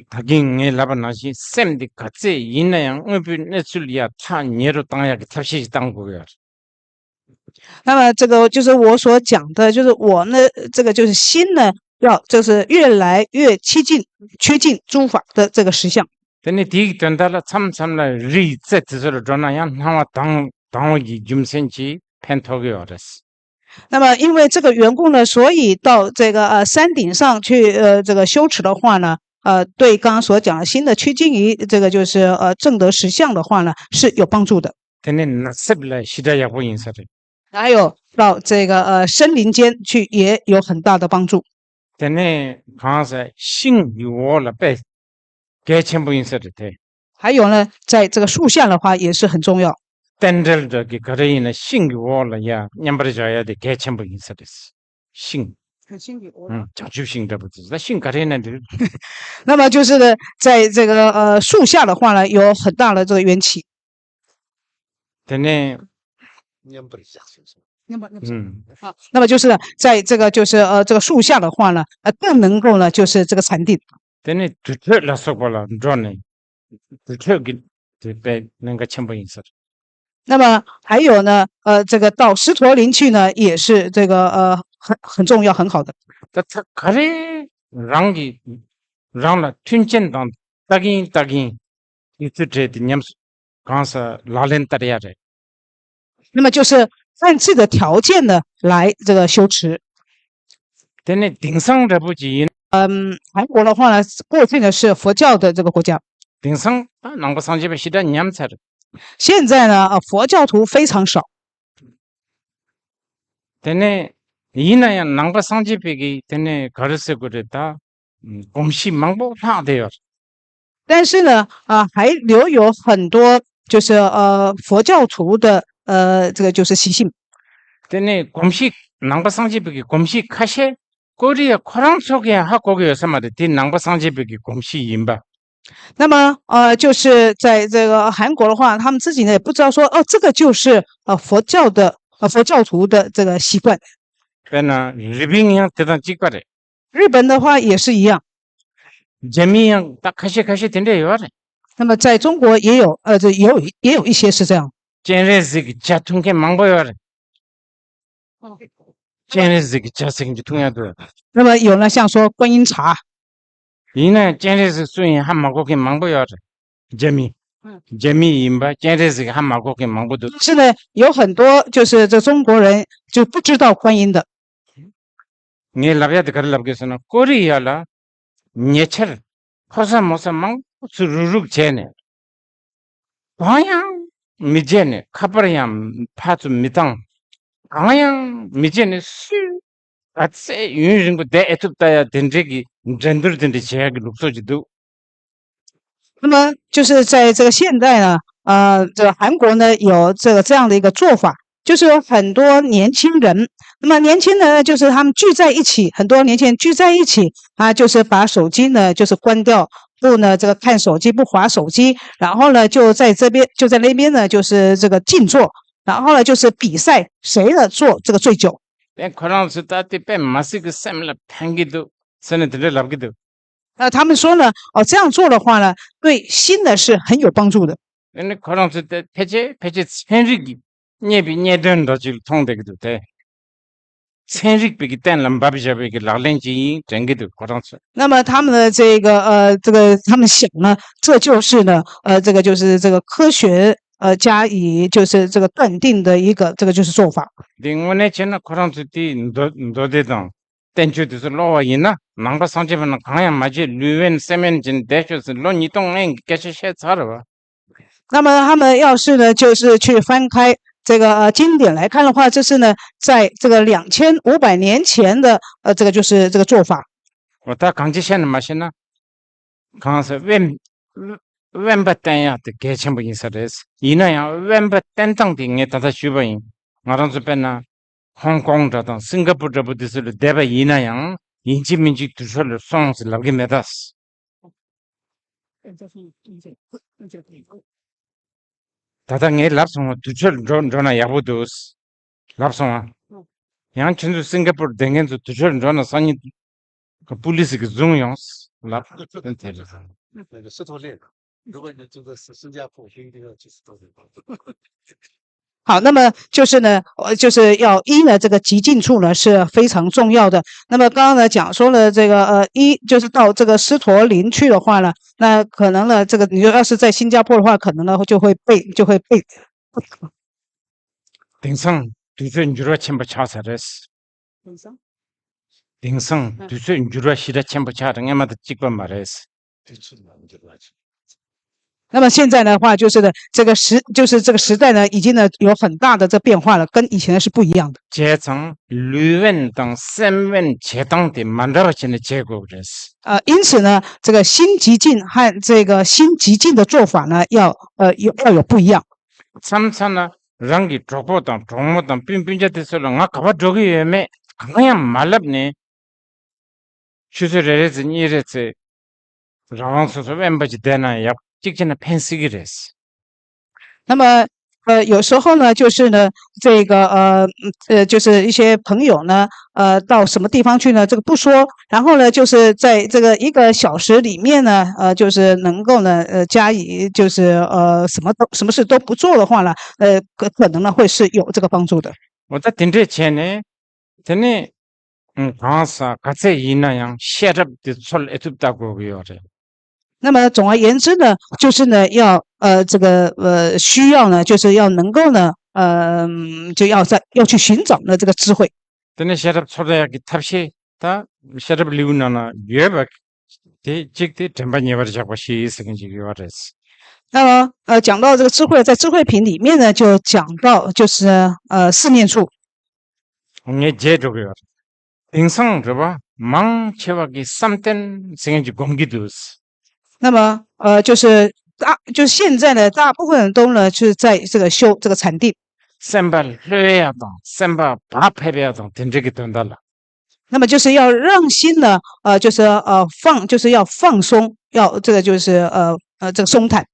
ད་གིན་ངས་ལབ་པ་ནང་བཞིན་སེམས་འདི་ག་ཚད་ཡིན་ན་ཡང་དངོས་པོའི་གནས་ཚུལ་ཡར་ཐག་ཉེ་རུ་བཏང་ཡག་གི་ཐབས་ཤེས་ཤིག་བཏང་དགོས་ཀྱི་ཡོད་རེད། 那么这个就是我所讲的，就是我呢，这个就是心呢，要就是越来越趋近趋近诸法的这个实相。 དེ་ནས་དེའི་དོན་དག་ལ་མཚམས་མཚམས་ལ་རི་ཡི་རྩེ་དེ་ཚོ་ལ་འགྲོ་ན་ཡང་སྣང་བ་དྭངས་དྭངས་བ་གི་རྒྱུ་མཚན་གྱིས་ཕན་ཐོགས་ཀྱི་ཡོད་རེད། 那么因为这个缘故呢，所以到这个呃山顶上去呃这个修持的话呢，呃，对刚刚所讲的心的趋近于这个就是呃证得实相的话呢，是有帮助的。 དེ་ནས་ནགས་གསེབ་ལ་ཞེ་དྲག་ཡག་པོ་ཡིན་ས་རེད། 还有到这个呃森林间去也有很大的帮助。 དེ་ནས་གང་ཟེར་ཤིང་གི་འོག་ལ་དཔེ་གལ་ཆེན་པོ་ཡིན་ས་རེད་དེ། 还有呢，在这个树下的话也是很重要。 རྟེན་འབྲེལ་འདྲ་གི་ག་རེ་ཡིན་ན་ཤིང་གི་འོག་ལ་ཡ་མཉམ་པར་བཞག་ཡ་དེ་གལ་ཆེན་པོ་ཡིན་ས་རེད། ཤིང་། ཤིང་གི་འོག་ལ། ཨང་། བྱང་ཆུབ་ཤིང་འདྲ་པོ་དེ་ད་ཤིང་ག་རེ་ཡིན་ན་འགྲིག 那么就是呢，在这个呃树下的话呢，有很大的这个缘起。 དེ་ནས། མཉམ་པར་བཞག་ཟེར་སོང་། 那么，嗯。 啊，那么就是呢，在这个就是呃这个树下的话呢，呃更能够呢就是这个禅定。 དེ་ནས་དུར་ཁྲོད་ལ་སོགས་པ་ལ་འགྲོ་ནས་དུར་ཁྲོད་ཀྱི་དེ་དཔེ་གནད་འགག་ཆེན་པོ་ཡིན་ས་རེད། 那么还有呢，呃，这个到狮驼林去呢，也是这个呃很很重要很好的。 ད་ཚ་ག་རེ་རང་གི་རང་ལ་མཐུན་རྐྱེན་དང་ལྟ་གིན་ལྟ་གིན་དུས་ཚོད་སྤྲད་དེ་ཉམས་སུ་གང་ས་ལག་ལེན་བསྟར་ཡ་རེད། 那么就是按自己的条件呢来这个修持。 དེ་ནས་དེང་སང་འདྲ་པོ་ཅིག་ཡིན། 韩国的话呢，过去呢是佛教的这个国家， དེང་སང་ད་ནང་པ་སངས་རྒྱས་པ་ཞེ་དྲག་ཉམས་ཚར། 现在呢，呃，佛教徒非常少。 དེ་ནས་ཡིན་ན་ཡང་ནང་པ་སངས་རྒྱས་པའི་གི་དེ་ནས་ག་རེ་ཟེར་དགོས་རེད་ད། གོམས་གཤིས་མང་པོ་ལྷག་བསྡད་ཡོད། 但是呢，啊，还留有很多就是呃佛教徒的呃这个就是习性。 དེ་ནས་གོམས་གཤིས་ནང་པ་སངས་རྒྱས་པའི་གི་གོམས་གཤིས་ཁ་ཤས་ཀོ་རི་ཡ་ཁོ་རང་ཚོ་གིས་ཧ་གོ་གི་ཡོད་ས་མ་རེད་དེ་ནང་པ་སངས་རྒྱས་པའི་གི་གོམས་གཤིས་ཡིན་པ། 那么呃，就是在这个韩国的话，他们自己呢也不知道说，哦，这个就是呃佛教的呃佛教徒的这个习惯。 དཔེར་ན་རི་པིན་ཡང་དེ་དང་གཅིག་པ་རེད། 日本的话也是一样。 རྒྱ་མི་ཡང་ད་ཁ་ཤས་ཁ་ཤས་དེ་འདྲ་ཡོད་རེད། 那么在中国也有呃，这也有也有一些是这样。 སྤྱན་རས་གཟིགས་ཀྱི་ཇ་འཐུང་མཁན་མང་པོ་ཡོད་རེད། སྤྱན་རས་གཟིགས་ཀྱི་ཇ་ཟེར་གྱི་འཐུང་ཡ་འདུག 那么有呢，像说观音茶， ཡིན་ན་སྤྱན་རས་གཟིགས་སུ་ཡིན་ཧ་མ་གོ་མཁན་མང་པོ་ཡོད་རེད། རྒྱ་མི། རྒྱ་མི་ཡིན་པ་སྤྱན་རས་གཟིགས་ཧ་མ་གོ་མཁན་མང་པོ་འདུག 但是呢，有很多就是这中国人就不知道观音的。 ངས་ལབ་ཡ་དེ་ག་རེ་ལབ་དགོས་ཟེར་ན་ཀོ་རི་ཡ་ལ་ཉེ་ཆར་ཕོ་གསར་མོ་གསར་མང་པོ་ཚུར་རུག་རུག་བྱས་ནས་གང་ཡང་མི་བརྗེད་ནས་ཁ་པར་ཡང་ཕར་ཚུར་མི་བཏང་། གང་ཡང་མི་བརྗེད་ནས་སུས་ག་ཚད་ཡུན་རིང་པོ་བསྡད་ཨེ་ཐུབ་ལྟ་ཡ་དེ་འདྲས་ཀྱི་འགྲན་བསྡུར་དེ་འདྲས་བྱེད་ཡ་གི་ལུགས་སྲོལ་ཅིག་འདུག 那么就是在这个现代呢，呃，这个韩国呢有这个这样的一个做法，就是有很多年轻人，那么年轻人呢，就是他们聚在一起，很多年轻人聚在一起啊，就是把手机呢就是关掉，不呢这个看手机，不滑手机，然后呢就在这边就在那边呢就是这个静坐，然后呢就是比赛谁呢坐这个最久。 དེ་ཁོ་རང་ཚོ་ད་དེ་དཔེ་མི་སྲིད་ཀྱི་སེམས་ལ་ཕན་གྱི་འདུག་ཟེར་ནས་དེ་འདྲ་ལབ་ཀྱི་འདུག 那他们说呢，哦，这样做的话呢，对心呢是很有帮助的。 དེ་ནི་ཁོ་རང་ཚོ་དེ་ཕལ་ཆེར་ཕལ་ཆེར་ཚན་རིག་གི་རྙེད་པའི་རྙེད་དོན་འདྲ་ཅིག་མཐོང་བསྡད་ཀྱི་འདུག་དེ། ཚན་རིག་པའི་གི་གཏན་ལ་འབབ་བཞག་པའི་གི་ལག་ལེན་ཅིག་ཡིན་དྲན་གྱི་འདུག་ཁོ་རང་ཚོ། 那么他们的这个呃这个他们想呢，这就是呢呃这个就是这个科学呃加以就是这个断定的一个这个就是做法。 འདི་དངོས་གནས་བྱས་ན་ཁོ་རང་ཚོ་དེའི་མདོ་མདོ་སྡེ་དང་བསྟན་བཅོས་དེ་ཚོ་ཀློག་པ་ཡིན་ན་ ནང་པ་སངས་རྒྱས་པ་རྣམས་གང་ཡང་མ་བྱས་ལུས་དབེན་སེམས་དབེན་བྱས་ནས་བསྡད་ཤོག་ཟེར་ལོ་ཉིས་སྟོང་ལྔའི་སྐད་ཆ་བཤད་ཚར་བ། 那么他们要是呢，就是去翻开这个呃经典来看的话，这是呢，在这个两千五百年前的呃这个就是这个做法。 འོ་ད་གང་ཅི་བཤད་ན་མ་ཤེས་ན། གང་ཟེར་དབེན། དབེན་པ་བསྟེན་ཡག་དེ་གལ་ཆེན་པོ་ཡིན་ས་རེད། ཡིན་ན་ཡང་དབེན་པ་བསྟེན་སྟངས་དེ་ངས་ད་ལྟ་ཞུས་པ་ཡིན། ང་རང་ཚོ་དཔེར་ན་ཧོང་ཀོང་འདྲ་དང་སིང་ག་པུར་འདྲ་པོ་དེ་ཚོ་ལ་བསྡད་པ་ཡིན་ན་ཡང་ཡིན་གཅིག་མིན་གཅིག་དུར་ཁྲོད་ལ་སོང་ཟེར་ལབ་ཀྱི་མེད་ད། ད་ལྟ་ངས་ལབ་སོང་བ་དུར་ཁྲོད་འགྲོ་འགྲོ་ན་ཡག་པོ་འདུག་ལབ་སོང་བ། ཡང་ཁྱེད་ཚོ་སིང་ག་པུར་བསྡད་མཁན་ཚོ་དུར་ཁྲོད་འགྲོ་ན་སང་ཉིན་པུ་ལི་སི་གི་བཟུང་ཡོང་ལབ་དེ་རེད། 那个斯托列，如果你住在新新加坡，就一定要去斯托列。好，那么就是呢，呃，就是要一呢，这个极近处呢是非常重要的。那么刚刚呢讲说了这个呃一，就是到这个斯托林去的话呢，那可能呢，这个你要是在新加坡的话，可能呢就会被就会被。 དེང་སང་དུས་ཚོད་འགྱུར་བ་ཆེན་པོ་ཆགས་ས་རེད། དེང་སང་དུས་ཚོད་འགྱུར་བ་ཞེ་དྲག་ཆེན་པོ་ཆགས་རེད། སྔ་མ་དང་གཅིག་པ་མ་རེད། 那么现在的话，就是呢，这个时就是这个时代呢，已经呢有很大的这变化了，跟以前呢是不一样的。 བྱས་ཙང་ལུས་དབེན་དང་སེམས་དབེན་བྱེད་སྟངས་དེ་མ་འདྲ་བ་བྱས་ནས་བྱེད་དགོས་ཀྱི་རེད། 呃，因此呢，这个新极进和这个新极进的做法呢，要呃有要有不一样。 མཚམས་མཚམས་ན་རང་གི་གྲོགས་པོ་དང་གྲོགས་མོ་དང་སྤུན་སྤུན་ཀྱག་དེ་ཚོ་ལ་ང་ག་པར་འགྲོ་གི་ཡོད་མེད་གང་ཡང་མ་ལབ་ནས། ཆུ་ཚོད་རེ་རེ་ཙམ་གཉིས་རེ་ཙམ་རང་རང་སོ་སོ་དབེན་པ་ཅིག་བསྡད་ན་ཡག་གཅིག་བྱས་ན་ཕན་སྲིད་ཀྱི་རེད། 那么呃，有时候呢，就是呢，这个呃呃，就是一些朋友呢，呃，到什么地方去呢？这个不说，然后呢，就是在这个一个小时里面呢，呃，就是能够呢，呃，加以就是呃，什么都什么事都不做的话呢，呃，可可能呢会是有这个帮助的。 འོ་ད་དེ་འདྲས་བྱས་ནས་དེ་ནས་གང་ཟག་ག་ཚད་ཡིན་ན་ཡང་ཤེས་རབ་དེ་ཚོ་ལ་ཨེ་ཐུབ་ལྟ་དགོས་ཀྱི་ཡོད་རེད། 那么总而言之呢，就是呢，要呃这个呃需要呢，就是要能够呢，呃，就要在要去寻找呢这个智慧。 དེ་ནས་ཤེས་རབ་ཚོར་ཡག་གི་ཐབས་ཤེས་ད་ཤེས་རབ་ལེའུ་ནང་ན་ཡོད་པ་དེ་གཅིག་དེ་དྲན་པ་ཉེ་བར་བཞག་པ་ཞེས་ཟེར་མཁན་ཅིག་ཡོད་རེད། 那么呃，讲到这个智慧，在智慧品里面呢，就讲到就是呃四念处。 ངས་བརྗེད་འགྲོ་གི་ཡོད་རེད། དེང་སང་རེད་བ། མང་ཆེ་བ་གི་བསམ་གཏན་ཟེར་མཁན་ཅིག་སྒོམ་གྱི་འདུག 那么呃，就是大就是现在呢，大部分人都呢是在这个修这个禅定。 སེམས་པ་ལྷོད་ཡག་དང་སེམས་པ་བག་ཕེབས་ཡག་དང་དེ་འདྲ་གི་དོན་དག་ལ། 那么就是要让心呢，呃，就是呃放，就是要放松，要这个就是呃呃这个松坦。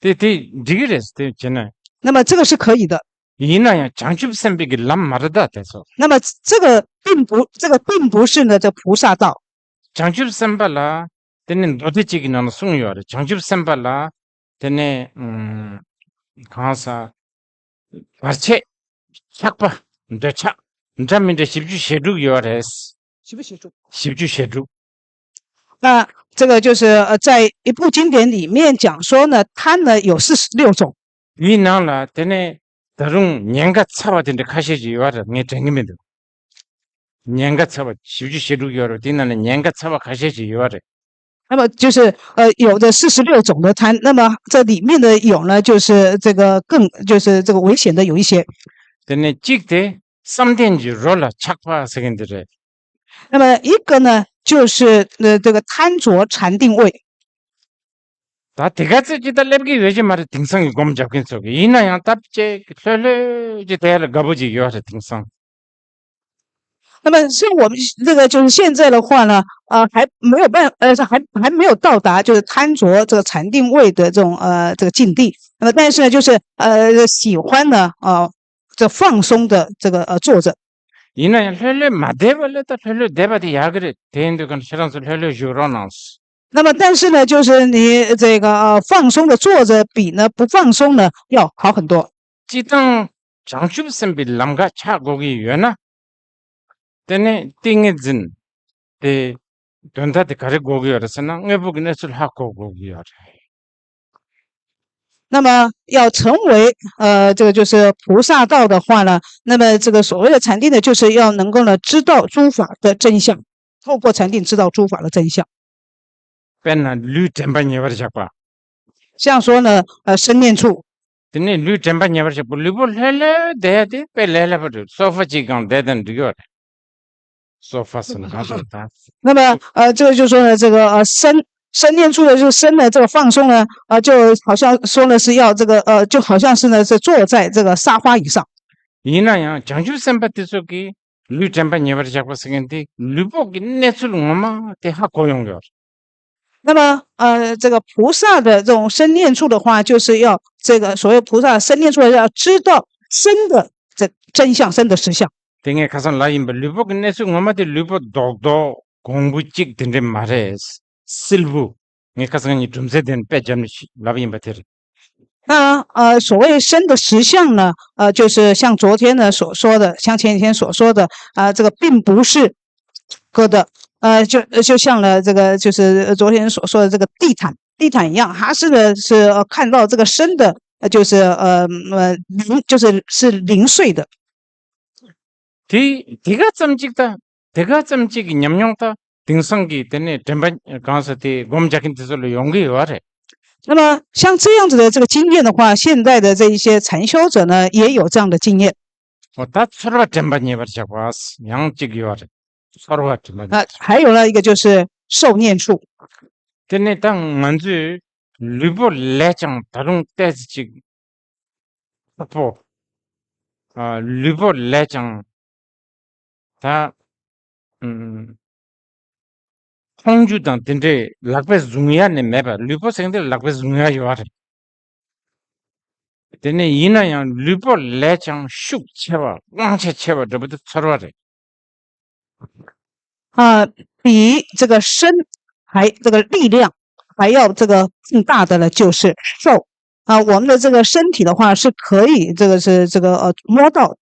དེ་དེ་འགྲིག་གི་རེད་དེ་བྱས་ན། 那么这个是可以的。 ཡིན་ན་ཡང་བྱང་ཆུབ་སེམས་དཔའི་གི་ལམ་མ་རེད་ད་དེ་ཚོ། 那么这个并不，这个并不是呢这菩萨道。 བྱང་ཆུབ་སེམས་དཔའ་ལ་དེ་ནས་མདོ་སྡེ་གཅིག་གི་ནང་ན་གསུངས་ཡོད་རེད། བྱང་ཆུབ་སེམས་དཔའ་ལ་དེ་ནས་ཨུམ། གང་ཟག་བར་ཆད། ཆགས་པ། འདོད་ཆགས། འདྲ་མི་འདྲ་བཞི་བཅུ་ཞེ་དྲུག་ཡོད་རེད། 是不是说 བཞི་བཅུ་ཞེ་དྲུག 那这个就是呃，在一部经典里面讲说呢，贪呢有四十六种。 དེའི་ནང་ལ་དེ་ནས་ད་རུང་ཉེན་ཁ་ཚ་བ་དེ་འདྲ་ཁ་ཤས་ཅིག་ཡོད་རེད། ངས་དྲན་གྱི་མི་འདུག་ཉེན་ཁ་ཚ་བ་བཞི་བཅུ་ཞེ་དྲུག་ཡོད་རེད། དེའི་ནང་ནས་ཉེན་ཁ་ཚ་བ་ཁ་ཤས་ཅིག་ཡོད་རེད། 那么就是呃，有的四十六种的贪，那么这里面呢有呢，就是这个更就是这个危险的有一些。 དེ་ནས་གཅིག་དེ་བསམ་གཏན་གྱི་རོ་ལ་ཆགས་པ་ཟེར་མཁན་དེ་རེད། 那么一个呢，就是呃这个贪着禅定位。 ད་དེ་ག་ཚོད་ཅིག་ད་སླེབས་ཀྱི་ཡོད་ཀྱི་མ་རེད། དེང་སང་གི་སྒོམ་རྒྱབ་མཁན་ཚོ་གི་ཡིན་ན་ཡང་སྟབས་ཅིག་ལྷོད་ལྷོད་ཅིག་དེ་ལ་དགའ་པོ་ཅིག་ཡོད་རེད་དེང་སང་། 那么像我们这个就是现在的话呢，呃，还没有办，呃，还还没有到达就是贪着这个禅定位的这种呃这个境地。那么但是呢，就是呃喜欢呢，呃，这放松的这个呃坐着。 ཡིན་ན་ཡང་ལྷོད་ལྷོད་མ་བསྡད་པ་ལས་ད་ལྷོད་ལྷོད་བསྡད་པ་དེ་ཡག་གི་རེད། དེ་ཡིན་དུས་ཀྱང་ཁྱེད་རང་ཚོ་ལྷོད་ལྷོད་བཞུགས་རོགས་གནང་། 那么但是呢，就是你这个呃放松的坐着比呢不放松呢要好很多。 སྤྱིར་བཏང་བྱང་ཆུབ་སེམས་དཔའི་ལམ་ཁ་ཆགས་དགོས་ཀྱི་ཡོད་ན། དེ་ནས་ཏིང་ངེ་འཛིན་དེ་དོན་དག་དེ་ག་རེ་དགོས་ཀྱི་ཡོད་རེད་ཟེར་ན། དངོས་པོ་གི་གནས་ཚུལ་ཧ་གོ་དགོས་ཀྱི་ཡོད་རེད། 那么要成为呃这个就是菩萨道的话呢，那么这个所谓的禅定呢，就是要能够呢知道诸法的真相。透过禅定知道诸法的真相。 དཔེར་ན་ལུས་དྲན་པ་ཉེ་བར་བཞག་པ། 像说呢，呃，身念处， དེ་ནས་ལུས་དྲན་པ་ཉེ་བར་བཞག་པ། ལུས་པོ་ལྷོད་ལྷོད་བསྡད་ཡ་དེ་དཔེ་ལས་སླ་པོ་རེད། སོ་ཕ་གཅིག་སྒང་བསྡད་དང་འགྲིག་ཡོད་རེད། སོ་ཕ་ཟེར་ན་གང་ཟེར་ད། 那么呃，这个就说呢，这个呃身身念处的，就是身的这个放松呢，啊、就好像说呢是要这个呃，就好像是呢是坐在这个沙发椅上。 ཡིན་ན་ཡང་བྱང་ཆུབ་སེམས་དཔའ་དེ་ཚོ་གིས་ལུས་དྲན་པ་ཉེ་བར་བཞག་པ་ཟེར་མཁན་དེ་ལུས་པོ་གི་གནས་ཚུལ་ངོ་མ་དེ་ཧ་གོ་ཡོང་གི་ཡོད་རེད། 那么呃，这个菩萨的这种身念处的话，就是要这个所谓菩萨身念处要知道身的这真相，身的实相。 དེ་ངས་ཁ་སང་ལབ་ཡིན་པ། ལུས་པོ་གི་གནས་ཚུལ་ངོ་མ་དེ་ལུས་པོ་རྡོག་རྡོག་གོང་བུ་གཅིག་དེ་འདྲ་མ་རེད། སིལ་བུ། ངས་ཁ་སང་ངའི་གྲུབ་ཚུལ་དེ་ནི་དཔེ་བརྒྱབ་ནས་ལབ་ཡིན་པ་དེ་རེད། 那呃，所谓身的实相呢，呃，就是像昨天呢所说的，像前几天所说的，啊、这个并不是割的，呃，就就像了这个就是昨天所说的这个地毯，地毯一样，它是呢是呃看到这个身的，呃，就是呃呃零，就是是零碎的。 དེ་དེ་ག་ཙམ་གཅིག་ད། དེ་ག་ཙམ་གཅིག་གི་ཉམས་མྱོང་ད་དེང་སང་གི་དེ་ནས་དྲན་པ་གང་ཟེར་དེ་སྒོམ་རྒྱག་མཁན་དེ་ཚོ་ལ་ཡོང་གི་ཡོད་རེད། 那么像这样子的这个经验的话，现在的这一些禅修者呢，也有这样的经验。 འོ་ད་ཚོར་བ་དྲན་པ་ཉེ་བར་བཞག་པ་ཡང་གཅིག་ཡོད་རེད། ཚོར་བ་དྲན་པ་ཉེ། 啊，还有了一个就是受念处。 དེ་ནས་ད་ང་ཚོས་ལུས་པོ་ལས་ཀྱང་ད་རུང་ཏོག་ཙམ་ཅིག་ཁག་པོ། ཨ། ལུས་པོ་ལས་ཀྱང་ད། ཨུམ། མཐོང་རྒྱུ་དང་དེ་འདྲའི་ལག་པས་བཟུང་ཡ་ནི་མེད་པ། ལུས་པོ་ཟེར་འདིར་ལག་པས་བཟུང་ཡ་ཡོད་རེད། དེ་ནས་ཡིན་ན་ཡང་ལུས་པོ་ལས་ཀྱང་ཤུགས་ཆེ་བ་དབང་ཆ་ཆེ་བ་འདྲ་པོ་དེ་ཚོར་བ་རེད། 啊，比这个身还这个力量还要这个更大的呢，就是受。啊，我们的这个身体的话是可以，这个是这个呃摸到，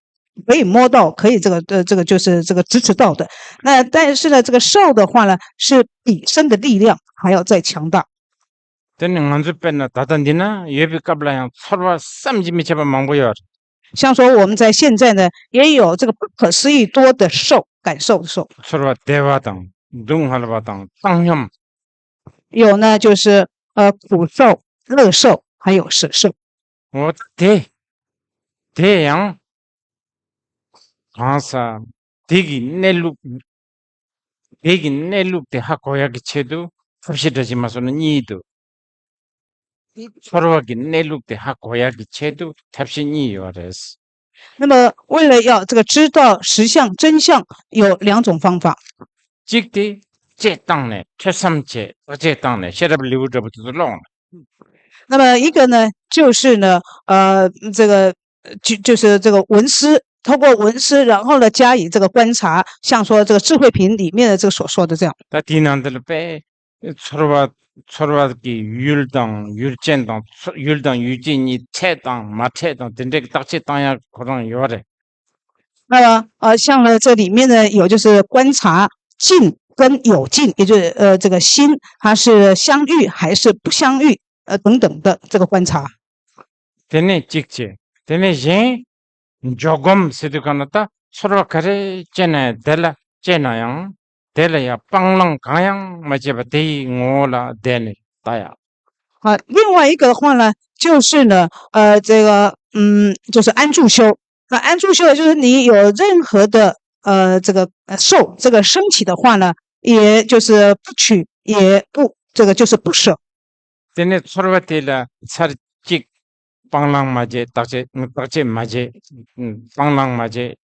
可以摸到，可以这个呃这个就是这个支持到的。那但是呢，这个受的话呢，是比身的力量还要再强大。 དེ་ནི་ང་ཚོ་དཔེར་ན་ད་ལྟ་འདི་ན་ཡོད་པའི་སྐབས་ལ་ཡང་ཚོར་བ་བསམ་གྱིས་མི་ཁྱབ་པ་མང་པོ་ཡོད། 像说我们在现在呢，也有这个不可思议多的受，感受的受。 ཚོར་བ་བདེ་བ་དང་སྡུག་བསྔལ་བ་དང་བཏང་སྙོམས། 有呢，就是呃苦受、乐受，还有舍受。 འོ་ད་དེ། དེ་ཡང་གང་ཟག་དེ་གི་གནས་ལུགས། དེ་གི་གནས་ལུགས་དེ་ཧ་གོ་ཡག་གི་ཆེད་དུ་ཐབས་ཤེས་འདྲ་ཞིག་མ་སོང་ན་གཉིས་འདུག། ཚོར་བ་གི་གནས་ལུགས་དེ་ཧ་གོ་ཡག་གི་ཆེད་དུ་ཐབས་ཤེས་གཉིས་ཡོད་རེད། 那么为了要这个知道实相真相，有两种方法。 གཅིག་དེ་དཔྱད་བཏང་ནས་ཐོས་བསམ་བྱས། བརྟག་དཔྱད་བཏང་ནས་ཤེས་རབ་ལེའུ་འདྲ་པོ་དེ་ཚོ་ཀློག་ནས། 那么一个呢，就是呢，呃，这个就就是这个文思，通过文思，然后呢加以这个观察，像说这个智慧品里面的这个所说的这样。 ད་དེའི་ནང་དུ་ལ་དཔེ་ཚོར་བ། ཚོར་བ་གི་ཡུལ་དང་ཡུལ་ཅན་དང་། ཚོ་ཡུལ་དང་ཡུལ་ཅན་གཉིས་འཕྲད་དང་མ་འཕྲད་དང་དེ་འདྲའི་བརྟག་དཔྱད་བཏང་ཡག་ཁོ་རང་ཡོད་རེད། 那么呃，像呢这里面呢有就是观察境跟有境，也就是呃这个心它是相遇还是不相遇，呃等等的这个观察。 དེ་ནས་གཅིག་བྱས། དེ་ནས་གཞན་འཇོག་སྒོམ་ཟེར་དུས་གང་ལ་ད་ཚོར་བ་ག་རེ་སྐྱེས་ན་དེ་ལ་སྐྱེས་ན་ཡང་དེ་ལ་ཡང་སྤང་བླང་གང་ཡང་མ་བྱས་པ་དེ་ཡི་ངོ་བོ་ལ་བསྡད་ནས་ལྟ་ཡག། 啊，另外一个的话呢，就是呢，呃，这个，嗯，就是安住修。那安住修呢，就是你有任何的呃这个呃受这个身体的话呢，也就是不取，也不这个就是不舍。 དེ་ནས་ཚོར་བ་དེ་ལ་ཚར་གཅིག་སྤང་བླང་མ་བྱས། བརྟག་དཔྱད་བརྟག་དཔྱད་མ་བྱས། སྤང་བླང་མ་བྱས།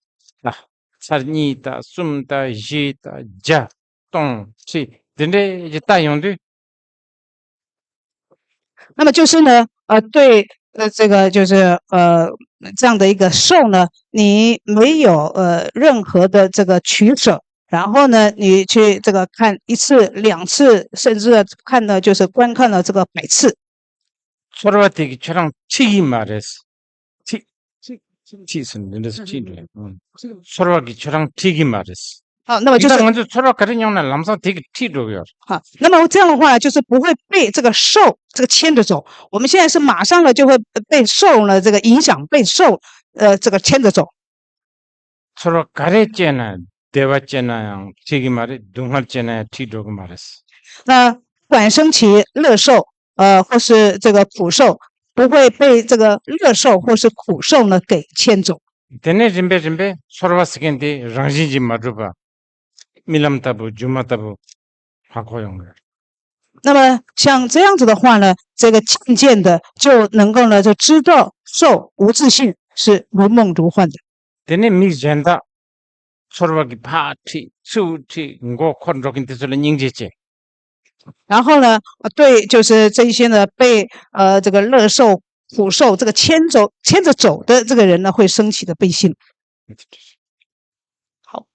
ད་ཚར་གཉིས་དང་གསུམ་དང་བཞི་དང་བརྒྱ་སྟོང་ཁྲི་འདི་འདྲའི་ཅིག་ལྟ་ཡོང་དུས། 那么就是呢，呃，对，呃，这个就是呃这样的一个受呢，你没有呃任何的这个取舍，然后呢，你去这个看一次、两次，甚至看呢就是观看了这个百次。 ཚོར་བ་དེ་གིས་ཁྱོད་རང་ཁྲིད་ཀྱི་མ་རེད། ཁྲིད། ཁྲིད་ཟེར་ནས་འདི་འདྲ་ཁྲིད་འགྲོ། ཚོར་བ་གིས་ཁྱོད་རང་ཁྲིད་ཀྱི་མ་རེད། 好，那么就是ད་ང་ཚོས་ཚོར་བ་ག་རེ་མྱོང་ན་ལམ་སང་དེ་གིས་ཁྲིད་འགྲོ་གི་ཡོད་རེད། 好，那么这样的话呢，就是不会被这个受这个牵着走。我们现在是马上呢就会被受呢这个影响，被受呃这个牵着走。 ཚོར་བ་ག་རེ་སྐྱེས་ན་ བདེ་བ་སྐྱེས་ན་ཡང་འཁྲིད་ཀྱི་མ་རེད། སྡུག་བསྔལ་སྐྱེས་ན་ཡང་འཁྲིད་འགྲོ་གི་མ་རེད།那不管升起乐受，呃，或是这个苦受，不会被这个乐受或是苦受呢给牵走。 དེ་ནས་རིམ་པས་རིམ་པས་ཚོར་བ་ཟེར་མཁན་དེ་རང་བཞིན་གྱིས་མ་གྲུབ་པ། རྨི་ལམ་ལྟ་བུ། སྒྱུ་མ་ལྟ་བུ་ཧ་གོ་ཡོང་གི། 那么像这样子的话呢，这个渐渐的就能够呢，就知道受无自性，是如梦如幻的。 དེ་ནས་མིག་གཞན་དག་ཚོར་བ་གི་ཕར་ཁྲིད་ཚུར་ཁྲིད་མགོ་འཁོར་འགྲོ་མཁན་དེ་ཚོ་ལ་སྙིང་རྗེ་སྐྱེ། 然后呢，呃对，就是这一些呢，被呃这个乐受、苦受这个牵走、牵着走的这个人呢，会升起的悲心。 好。